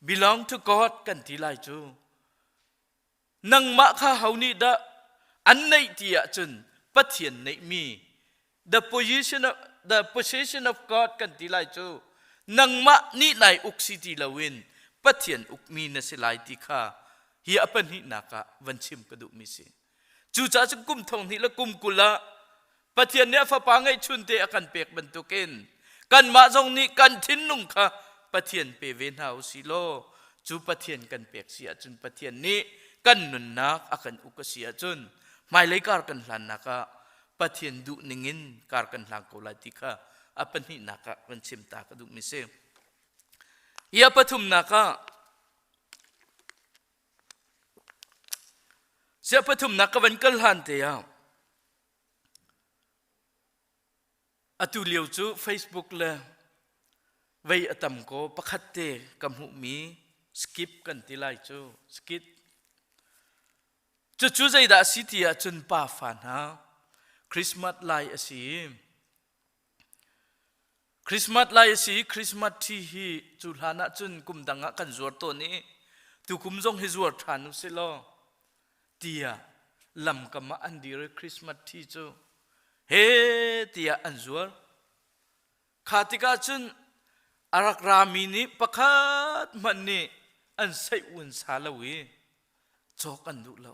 belong to God kan ti lai cu Nangmah kha ho nih dah an neih ti ahcun Pathian neihmi the position of, the position of God kan ti lai cu nangmah nih nai uk si ti loin Pathian ukmi na si lai ti kha hi a pahnihnak ah van chim ka duhmi si. Cucaah cun kum thong hnih le kum 20 ah Pathian nih a fapa ngeihchun te a kan pek bantukin kanmah zong nih kan thinlung kha Pathian pe ve hna u si law cu Pathian kan pek si ahcun Pathian nih kan nunnak a kan uk a si ahcun hmailei kar kan hlannak ah Pathian duh ningin kar kan hlang ko lai ti kha a pahnihnak ah kan chim ta ka duhmi si. Hi a pathumnak ah Sia pathumnak ka van kal hlan te ah Atu lio cu Facebook le vei a tam kaw pakhat te ka hmuhmi skip kan ti lai cu skit. Cucu zeidah a si ti ahcun pa fa hna Christmas lai a si i Christmas lai a si i Christmas ṭhi hi cu hlan ahcun kum dang ah kan zuar tawn i tukum zong hi zuar ṭhan u sih law tiah lamkam ah an dir i Christmas ṭhi cu he tiah an zuar. Kha tikah cun a rak rami nih pakhat hmanh nih an seih un sa lo i cawk an duh lo.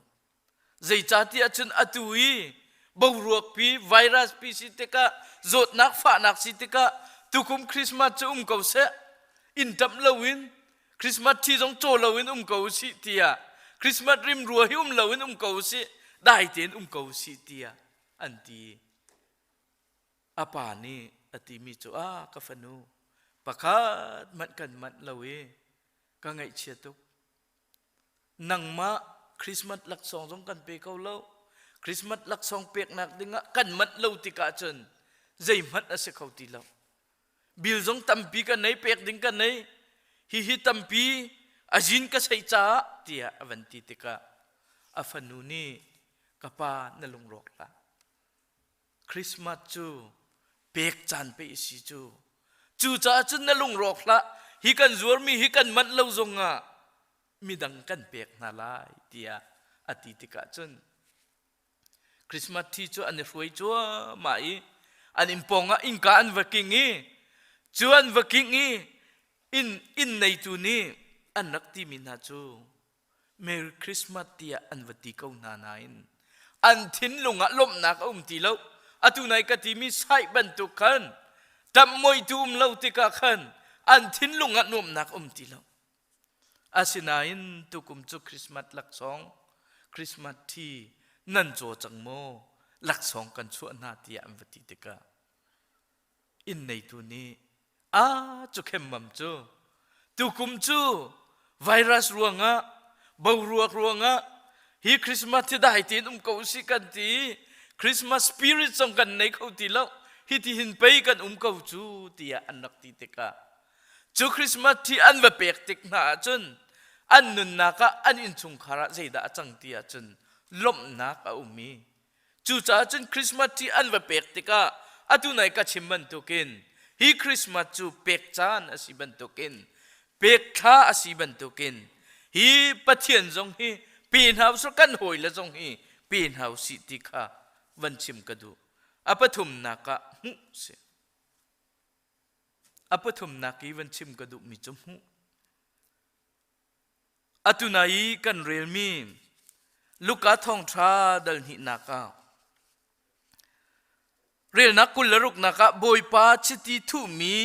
Zeicahtiah cun atu i boruakpi virus pi si tikah zawtnak fahnak si tikah tukum Christmas cu um ko seh inn ṭamh loin Christmas thi zong caw loin um ko usih tiah Christmas rimrua hi um loin um ko usih dai tein um ko usih tiah an ti. A pa nih a timi cu a ka fanu pakhat manh kan manh lo i ka ngaihchia tuk. Nangmah Christmas laksawng zong kan pe ko lo. Christmas laksawng peknak dingah kan manh lo tikah cun zeihmanh a si kho ti lo. Bil zong tampi ka nei pek ding ka nei hihi tampi a zin ka sei caah tiah a van ti tikah a fanu nih ka pa na lungrawk hlah Christmas cu pek caan pe si cu cucaah cun na lungrawk hlah. Hi kan zuarmi hi kan manh lo zongah midang kan pek hna lai tiah a ti tikah cun Christmas thi cu an i hruai cuahmah i an inn pawngah innka an va king i cu an va king i inn inn neitu nih an rak timi hna cu Merry Christmas tiah an va ti ko hna nain an thinlung ah lawmhnak a um ti lo. Atu nai ka timi sai bantuk khan ṭamhmoitu um lo tikah khan an thinlung ah nuamhnak um ti lo. Asinain tukum cu Christmas laksawng, Christmas thi nan caw cang maw? Laksawng kan chuah hna tiah an va ti tikah inn neitu nih a cu khemmam cu tukum cu virus ruangah boruak ruangah hi Christmas thi dai tein um ko usih kan ti Christmas spirit zong kan nei kho ti lo hi ti hin pei kan um ko cu tiah an rak ti tikah cu Christmas thi an va pek tik hna ahcun an nunnak ah an innchungkhar ah zeidah a cang ti ahcun lawmhnak a um i Cucaah cun Christmas tree an va pek tikah atu nai ka chim bantukin hi Christmas cu pek caan a si bantukin pek thla a si bantukin hi Pathian zong hi pe hna usih kan hawile zong hi pe hna usih ti kha van chim ka duh. A pathumnak ah hmuh si. A pathumnak i van chim ka duhmi cu hmuh. Atu nai i kan relmi Luka thawngṭha dal hnihnak ah relnak 26 nak ah Bawipa chiti thuhmi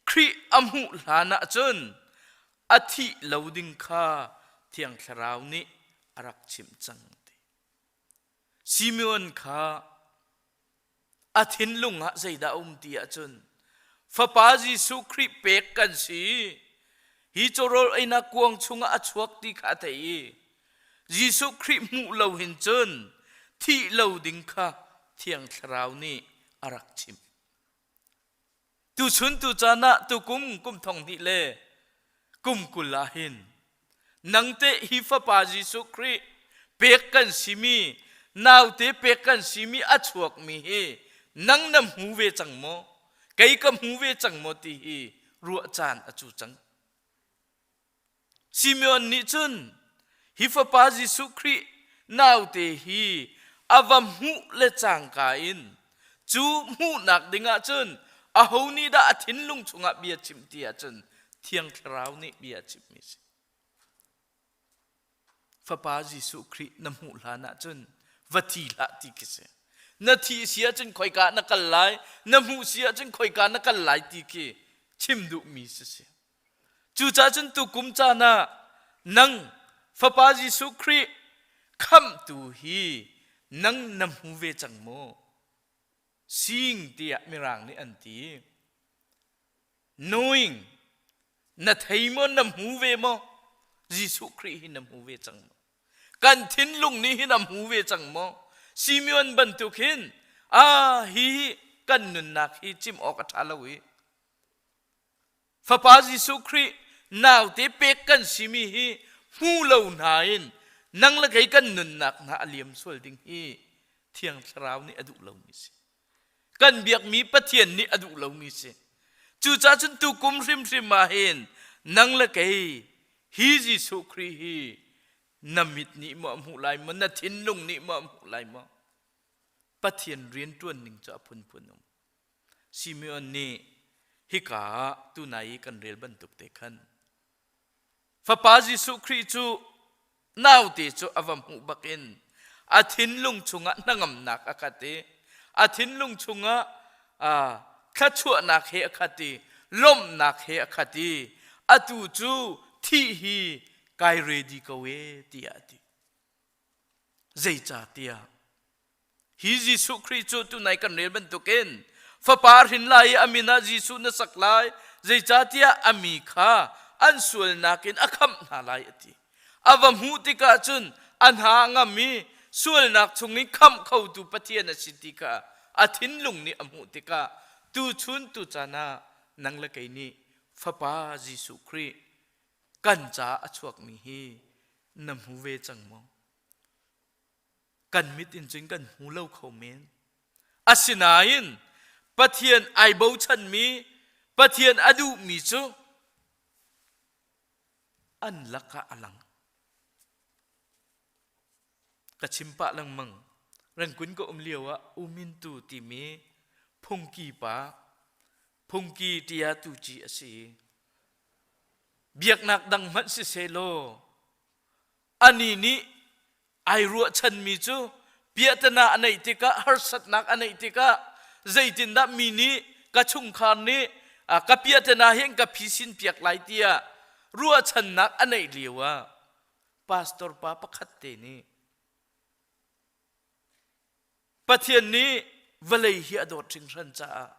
Khrih a hmuh hlan ah cun a thih lo ding kha Thiang Thlarau nih a rak chimh cang ti. Simeon kha A thinlung ah zeidah a um ti ahcun Fapa Jesuh Khrih pek kan si. Hi cawrawl einak kuang chungah a chuak ti kha a theih i Jesuh Khrih hmuh lo hin cun thih lo ding kha Thiang Thlarau nih a rak chimh. Tuchun tucaan ah tukum kum thong hnih le kum 20 ah hin nang teh hi fapa Jesuh Khrih pek kan simi naute pek kan simi a chuakmi hi nang na hmu ve cang maw kei ka hmu ve cang maw ti hi ruah caan a cu cang Simeon nih cun hi fapa Jesuh Khrih naute hi a va hmuh le cangka in cu hmuhnak dingah cun aho nih dah a thinlung chungah bia chim ti ahcun Thiang Thlarau nih bia a chimmi a si. Fapa Jesuh Khrih na hmuh hlan ahcun va thi hlah ti khi si. Na thi si ahcun khoika na kal lai, na hmuh si ahcun khoika na kal lai ti khi chim duhmi si si. Cucaah cun tukum caan ah nang Fapa Jesuh Khrih khamhtu hi nang na hmu ve cang maw? Seeing tiah Mirang nih an ti. Knowing na thei maw na hmu ve maw? Jesuh Khrih hi na hmu ve cang maw? Kan thinlung nih hin a hmu ve cang maw? Simeon bantuk hin ah hi kan nunnak hi chim awk a ṭha lo i Fapa Jesuh Khrih naute pek kan simi hi hmu lo hna in nang le kei kan nunnak hna a liam sual ding hi Thiang Thlarau nih a duh lomi si. Kan biakmi Pathian nih a duh lomi si. Cucaah cun tukum hrimhrim ah hin nang le kei hi Jesuh Khrih hi na mit nih maw a hmuh lai maw na thinlung nih maw a hmuh lai maw Pathian rianṭuan ning cu a phunphun um. Simeon nih hika ah tunai i kan rel bantuk te khan Fapa Jesuh Khrih cu naute cu a va hmuh bakin a thinlung chungah hnangamnak a khat i a thinlung chungah thluachuahnak he a khat i lawmhnak he a khat i atu cu thih hi kai ready ko e tiah a ti. Zeicahtiah Hi Jesuh Khrih cu tunai kan rel bantukin fapa hrin lai i a min ah Jesuh na sak lai, zeicahtiah a mi kha an sualnak in a khamh hna lai a ti. A va hmuh tikah cun a hna a ngam i sualnak chungin khamh khotu Pathian a si ti kha a thinlung nih a hmuh tikah tuchun tucaan ah nang le kei nih Fapa Jesuh Khrih kan caah a chuakmi hi na hmu ve cang maw? Kan mit in cun kan hmu lo kho men. Asinain Pathian ai bochanmi, Pathian a duhmi cu An lakah a lang. Ka chim pah lengmang. Rengkun ka um lio ah Umintu timi phungki pa, phungki tia tuci a si. Biaknak dang hmanh sisehlaw anih nih ai ruahchanmi cu piahtana a neih tikah harsatnak a neih tikah zeitindah mi nih ka chungkhar nih ka piahtana hi an ka phisin piak lai tiah ruahchannak a neih lio ah pastor pa pakhat te nih Pathian nih vawlei hi a dawt hringhran caah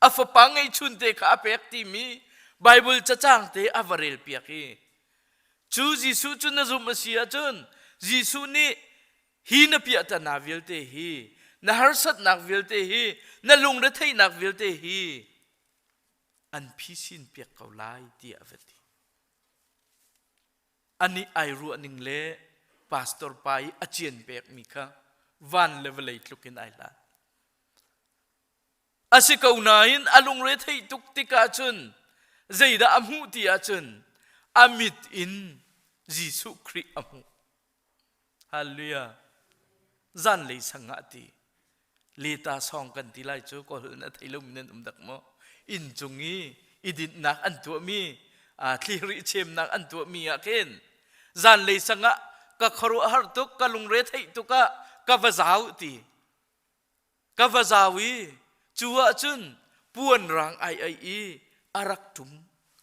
a fapa ngeihchun te kha a pek timi Bible cacang te a va rel piak i cu Jesuh cu na zumh a si ahcun Jesuh nih hi na piahtana vialte hi na harsatnak vialte hi na lungretheihnak vialte hi an phisin piak ko lai tiah a va ti. Anih ai ruahning le pastor pa i a cian pekmi kha van le vawlei tluk in ai hlat. A si ko nain a lungre theih tuk tikah cun zeidah a hmuh ti ahcun a mit in Jesuh Khrih a hmuh. Hallelujah. Zanlei sang ah a ti. Leta song kan ti lai cu kawl na thei lomi nan um dak maw? Inn cung i i dinhnak an tuahmi, thliri chemnak an tuahmi ah khin zanlei sang ah ka khuaruahhar tuk, ka lungre theih tuk ah ka va zau ti. Ka va zau i cu ahcun puan rang ai ai i a rak ṭum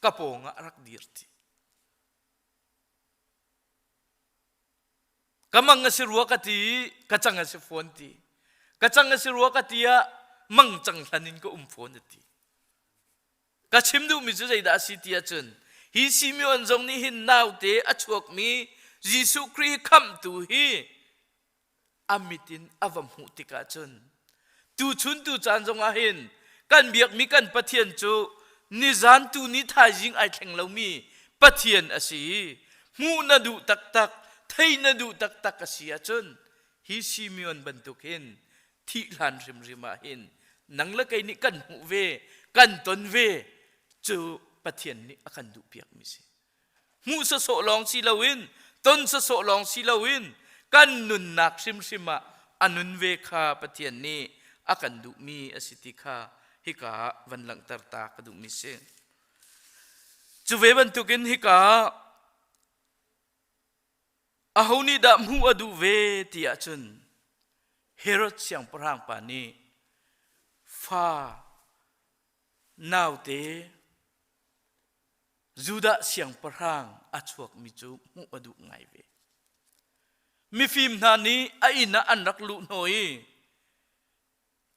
ka pawng ah a rak dir ti. Ka mang a si rua ka ti i ka cang a si fawn ti. Ka cang a si rua ka ti ah mang cang hlan in ka um fawn a ti. Ka chim duhmi cu zeidah a si ti ahcun hi Simeon zong nih hin naute a chuakmi Jesuh Khrih khamhtu hi a mit in a va hmuh tikah cun tuchun tu caan zongah hin kan biakmi kan Pathian cu nizan tu ni thaizing ai thleng lomi Pathian a si i hmuh na duh taktak thei na duh taktak a si ahcun hi Simeon bantuk hin thih hlan hrimhrim ah hin nang le kei nih kan hmuh ve kan ton ve cu Pathian nih a kan duhpiakmi si. Hmuh sawsawh lawng si loin ton sawsawh lawng si loin kan nunnak hrimhrim ah a nun ve kha Pathian nih a kan duhmi a si ti kha hika ah van langhter ta ka duhmi si. Cu ve bantukin hika ah aho nih dah hmuh a duh ve ti ahcun Herod siangpahrang pa nih fa naute Judah siangpahrang a chuakmi cu hmuh a duh ngai ve. Mifim hna nih a inn ah an rak luh hnawh i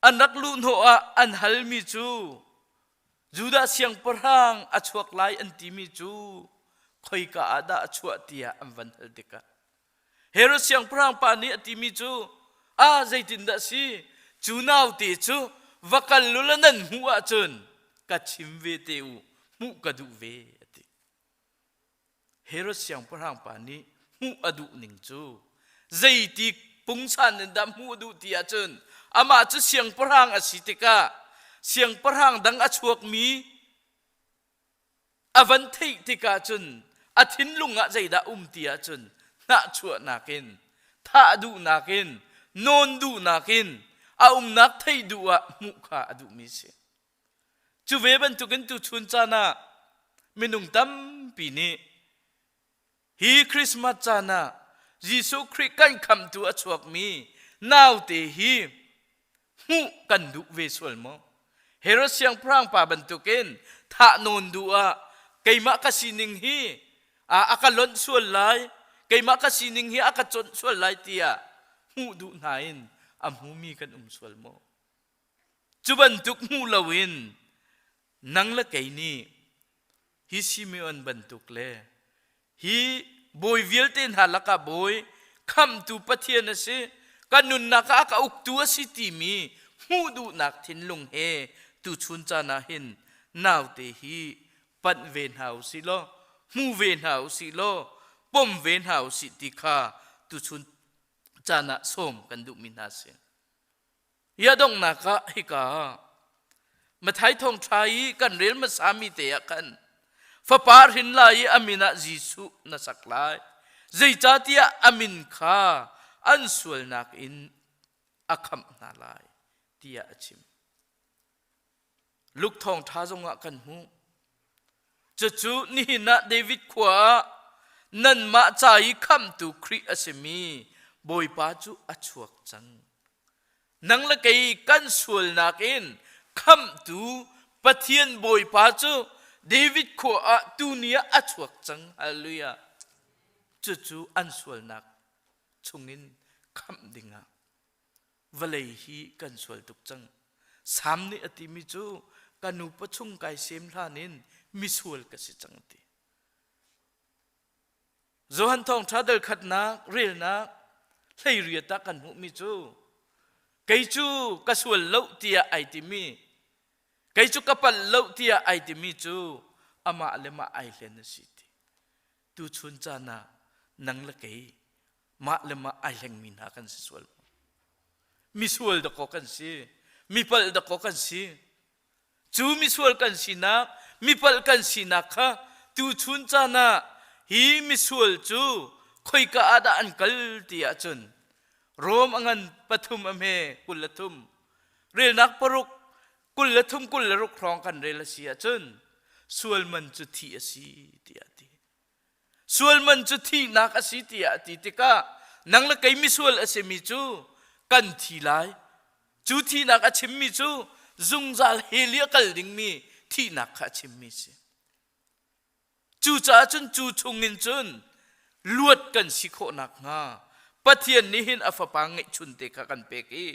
an rak luh hnawh ah an halmi cu Judah siangpahrang a chuak lai an timi cu khoika ah dah a chuah tiah an van hal tikah Herod siangpahrang pa nih a timi cu a zeitindah si cu naute cu va kal u law nan hmuh ahcun ka chim ve te u hmuh ka duh ve a ti. Herod siangpahrang pa nih hmuh a duh ning cu zeiti pungsan in dah hmuh a duh ti ahcun amah cu siangpahrang a si tikah siangpahrang dang a chuakmi A van theih tikah cun a thinlung ah zeidah um ti ahcun hnahchuahnak in, thah duhnak in, nawn duhnak in a umnak theih duh ah hmuh kha a duhmi a si. Cu ve bantukin tuchun caan ah minung tampi nih hi Christmas caan ah Jesuh Khrih kan khamhtu a chuakmi naute hi hmuh kan duh ve sual maw? Herod siangpahrang pa bantukin thah nawn duh ah keimah ka sining hi a ka lonh sual lai, keimah ka sining hi a ka conh sual lai tiah hmuh duh hna in a hmumi kan um sual maw? Cu bantuk hmuh loin nang le kei nih hi Simeon bantuk le hi bawi vialte hna lakah bawi khamhtu Pathian a si ka nunnak ah a ka uktu a si timi hmuh duhnak thinlung he tuchun caan ah hin naute hi panh ve hna u sih law hmu ve hna u sih law pom ve hna u sih ti kha tuchun caan ah sawm kan duhmi hna a si. Hi a donghnak ah hika Matthai thawngṭha i kan rel hmasami te ah khan. Fapa hrin lai i a min ah Jesuh na sak lai. Zeicahtiah a min kha an sualnak in a khamh hna lai, tiah a chim. Luke thawngṭha zongah kan hmuh. Cucu nihin ah David khua ah nanmah ca i khamhtu Khrih a simi Bawipa cu a chuak cang. Nang le kei kan sualnak in khamhtu Pathian Bawipa cu David khua ah tuni ah a chuak cang. Hallelujah. Cucu an sualnak chungin khamh dingah vawlei hi kan sual tuk cang. Sam nih a timi cu ka nupa chung kai sem hlan in misual ka si cang ti. Johan thawngṭha dal khatnak relnak hleiriat ah kan hmuhmi cu kei cu ka sual lo tiah ai timi kei cu ka palh lo tiah ai timi cu amah le mah ai hlen a si ti. Tuchun caan ah nang le kei mah le mah ai hlengmi hna kan si sual misual dakaw kan si mipalh dakaw kan si cu misual kan sinak mipalh kan sinak kha tuchun caan ah hi misual cu khoika ah dah an kal ti ahcun Rom a ngan pathum a hme 23 relnak paruk 23 26 hrawng kan rel a si ahcun sual man cu thi a si tiah a ti Sual man cu thihnak a si tiah a ti tikah nang le kei misual a simi cu kan thi lai. Cu thihnak a chimmi cu zungzal hell i a kal dingmi thihnak kha a chimmi a si. Cucaah cun cu chungin cun luat kan si khawh nakhnga Pathian nih hin a fapa ngeihchun te kha kan pek i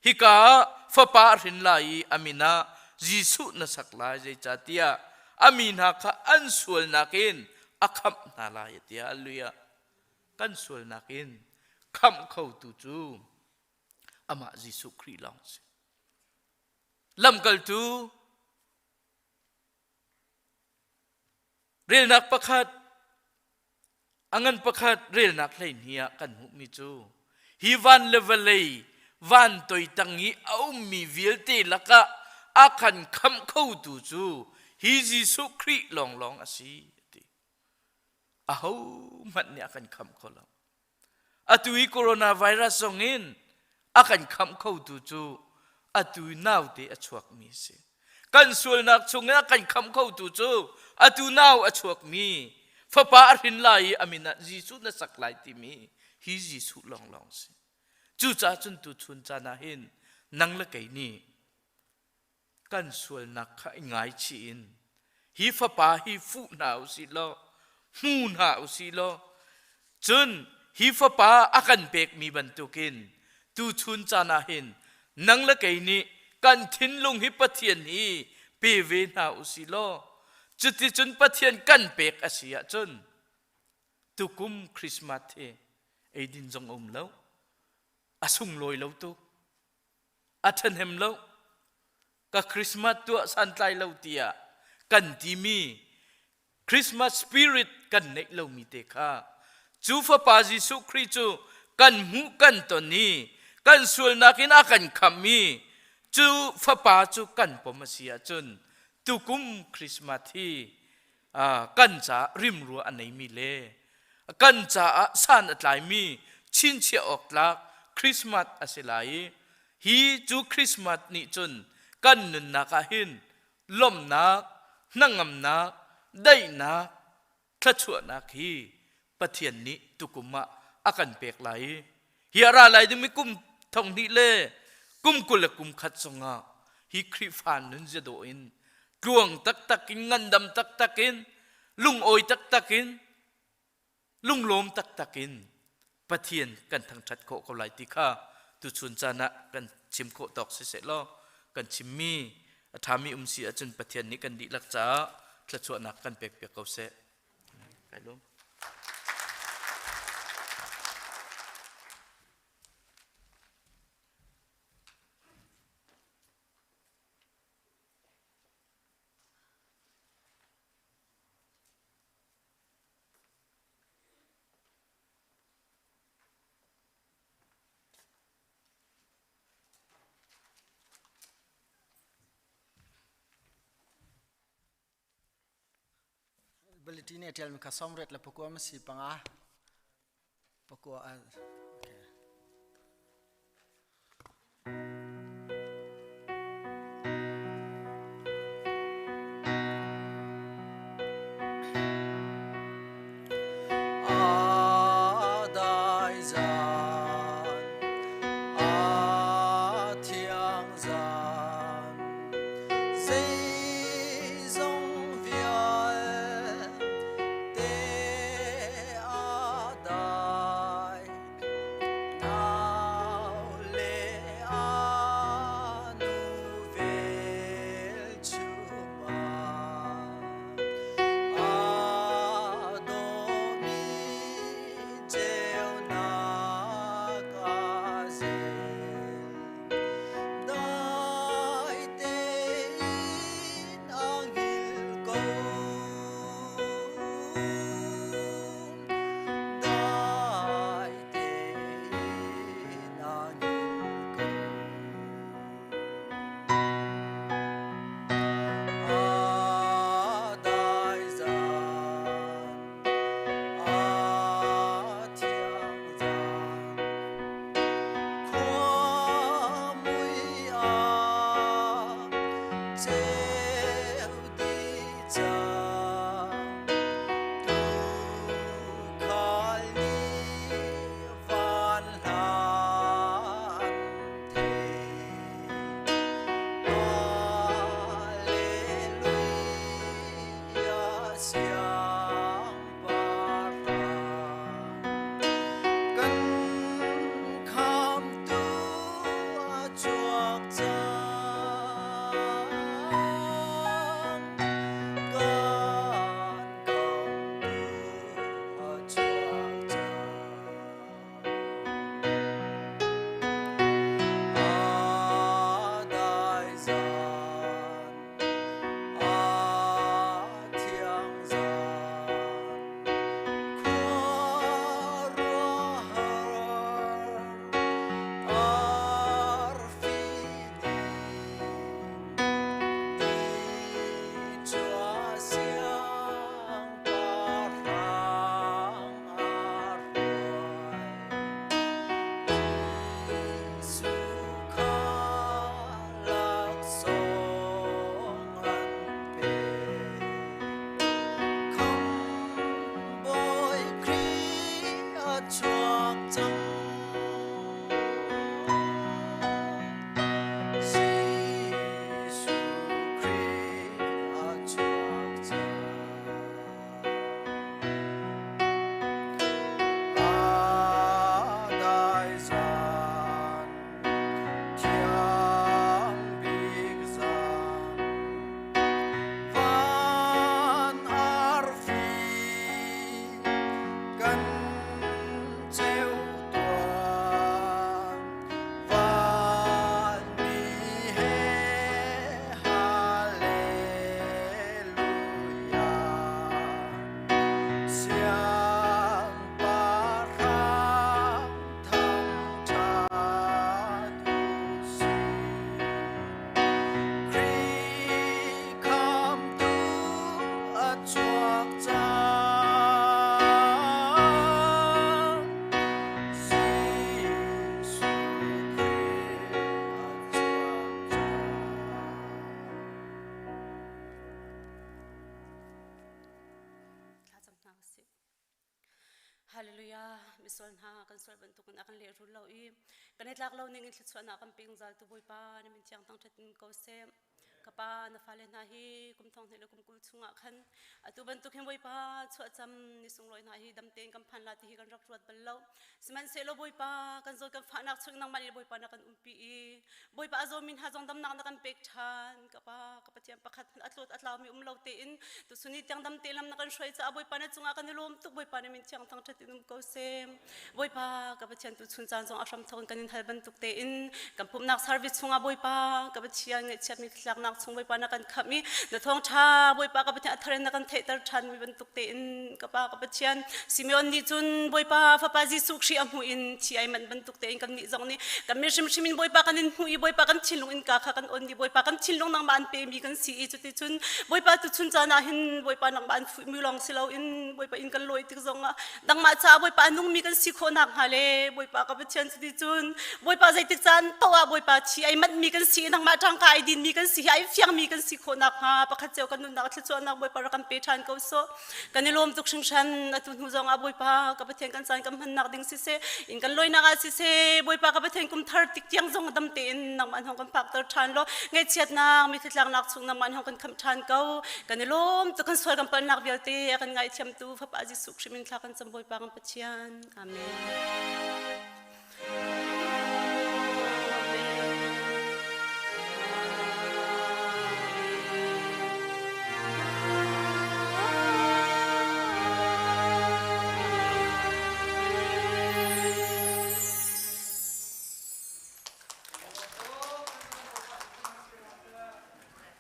hika ah fapa a hrin lai i a min ah Jesuh na sak lai zeicahtiah a mi hna kha an sualnak in a khamh hna lai tiah hallelujah kan sualnak in khamh khotu cu amah Jesuh Khrih lawng si lamkaltu relnak pakhat A ngan pakhat relnak 12 ah kan hmuhmi cu hi van le vawlei van toi tang i a ummi vialte lakah a kan khamh khotu cu hi Jesuh Khrih lawnglawng a si a ti. Ahohmanh nih a kan khamh kho lo. Atu i coronavirus zong in a kan khamh khotu cu atu i naute a chuakmi a si. Kan sualnak chungin a kan khamh khotu cu atu nau a chuakmi fapa a hrin lai i a min ah Jesuh na sak lai timi hi Jesuh lawnglawng si. Cucaah cun tuchun caan ah hin nang le kei nih kan sualnak kha i ngaichih in hi fapa hi fuh hna u sih law hmu hna u sih law cun hi fapa a kan pekmi bantukin tuchun caan ah hin nang le kei nih kan thinlung hi Pathian hi pe ve hna u sih law cuticun Pathian kan pek a si ahcun tukum Christmas hi eidin zong a um lo a sunglawi lo tuk a ṭhahnem lo ka Christmas tuah santlai lo tiah kan timi Christmas spirit kan neih lomi te kha cu fapa Jesuh Khrih cu kan hmuh kan ton i kan sualnak in a kan khamh i cu fapa cu kan pom a si ahcun tukum Christmas hi kan caah rimrua a neimi le kan caah san a tlaimi chinchiah awk tlak Christmas a si lai i hi cu Christmas nih cun kan nunnak ah hin lawmhnak, hnangamnak, daihnak, thluachuahnak hi Pathian nih tukum ah a kan pek lai i hi a ra lai dingmi kum thong hnih le kum 20 le kum khat zongah hi Khrihfa nun ziadawh in tluang taktak in ngandam taktak in lungawi taktak in lunglawm taktak in Pathian kan thangṭhat khawh ko lai ti kha tuchun caan ah kan chim khawh tawk siseh law kan chimmi a ṭhami um si ahcun Pathian nih kan dihlak caah thluachuahnak kan pekpiak ko seh. Kai lawm. Bulletin nih a ṭialmi kha 89 le 9 ma si panga pakua okay. Zeizong vialte a dai nau le a nu velchum ah a dawmi ceunak a zel. Dai tein a hngilh ko. Dai tein a hngilh ko. A dai zan, a thiang zan. Khua mui ah ceu dih cang, tuukhal nih van hla an thei. Hallelujah, Siangpahrang. Kan khamtu a chuak cang. Kan khamtu a chuak cang. A dai zan, a thiang zan. Khuaruahhar arfi nih nichuah siangpahrang a hruai. Jesuh kha laksawng an pek. Khamhbawi Khrih a chuak cang. Jesuh Khrih a chuak cang. A dai zan, thiang bik zan, Van arfi kan ceu tuah, vanmi he hallelujah. Siangpahrang thangṭhat u sih. Khrih khamtu a chuak cang. Jesuh Khrih a chuak cang. Thlacam hna usih. Hallelujah. Misual hna kan sual bantukin a kan lehrul lo i kan i tlak lo ning in thluachuahnak kan pek zungzal tu Bawipa na min thiang thangṭhat in ko seh. Ka pa na fale hna hi kum thong hnih le kum 20 chungah khan atu bantuk hin Bawipa chuahcam ni sunglawi hna hi dam tein kan phan la ti hi kan rak ruat bal lo. Sihmanhsehlaw Bawipa kan zawl kan fahnak chung nangmah nih Bawipa na kan umpi i Bawipa a zawmi hna zong damnak na kan pek ṭhan. Ka Pa, ka Pathian pakhat hmanh a tlawt a tlaumi um lo tein tuchun ni tiang dam te lam na kan hruai caah Bawipa na cungah kan i lawm tuk. Bawipa na min thiang thangṭhat in um ko seh. Bawipa ka Pathian tuchun caan zong a hram thawk in kan in hal bantuk tein kan pumhnak service chungah Bawipa ka Pathian ngaihchiatmi thlaknak. chung Bawipa na kan khamh i na thawngṭha Bawipa ka Pathian a thar in na kan theihter ṭhan mi bantuk tein ka Pa ka Pathian Simeon nih cun Bawipa Fapa Jesuh Khrih a hmuh in thi ai manh bantuk tein kannih zong nih kan min hrimhrim in Bawipa kan in hmuh i Bawipa kan thinlung innka kha kan on i Bawipa kan thinlung nangmah an pemi kan si i cuticun Bawipa tuchun caan ah hin Bawipa nangmah an fuihmi lawng si loin Bawipa inn kan lawi tik zongah dangmah caah Bawipa a nungmi kan si khawh nakhnga le Bawipa ka Pathian cuticun Bawipa zeitik caan paoh ah Bawipa thi ai manhmi kan si nangmah ṭangka ai dinmi kan si hi ai fiangmi kan si khawh nakhnga pakhat cio kan nunnak thluachuahnak Bawipa rak kan pe ṭhan ko sawh. Kan i lawm tuk hringhran. Atu hnu zong ah Bawipa ka Pathian kan caan kan hmannak ding siseh, inn kan lawinak ah siseh, Bawipa ka Pathian kum thar tik tiang zong dam tein nangmah hong kan phakter ṭhan law ngaihchiatnak mitthli tlaknak chung nangmah hong kan khamh ṭhan ko. Kan i lawm tuk kan sual kan palhnak vialte a kan ngaihthiamtu Fapa Jesuh Khrih min thla kan cam Bawipa kan Pathian. Amen.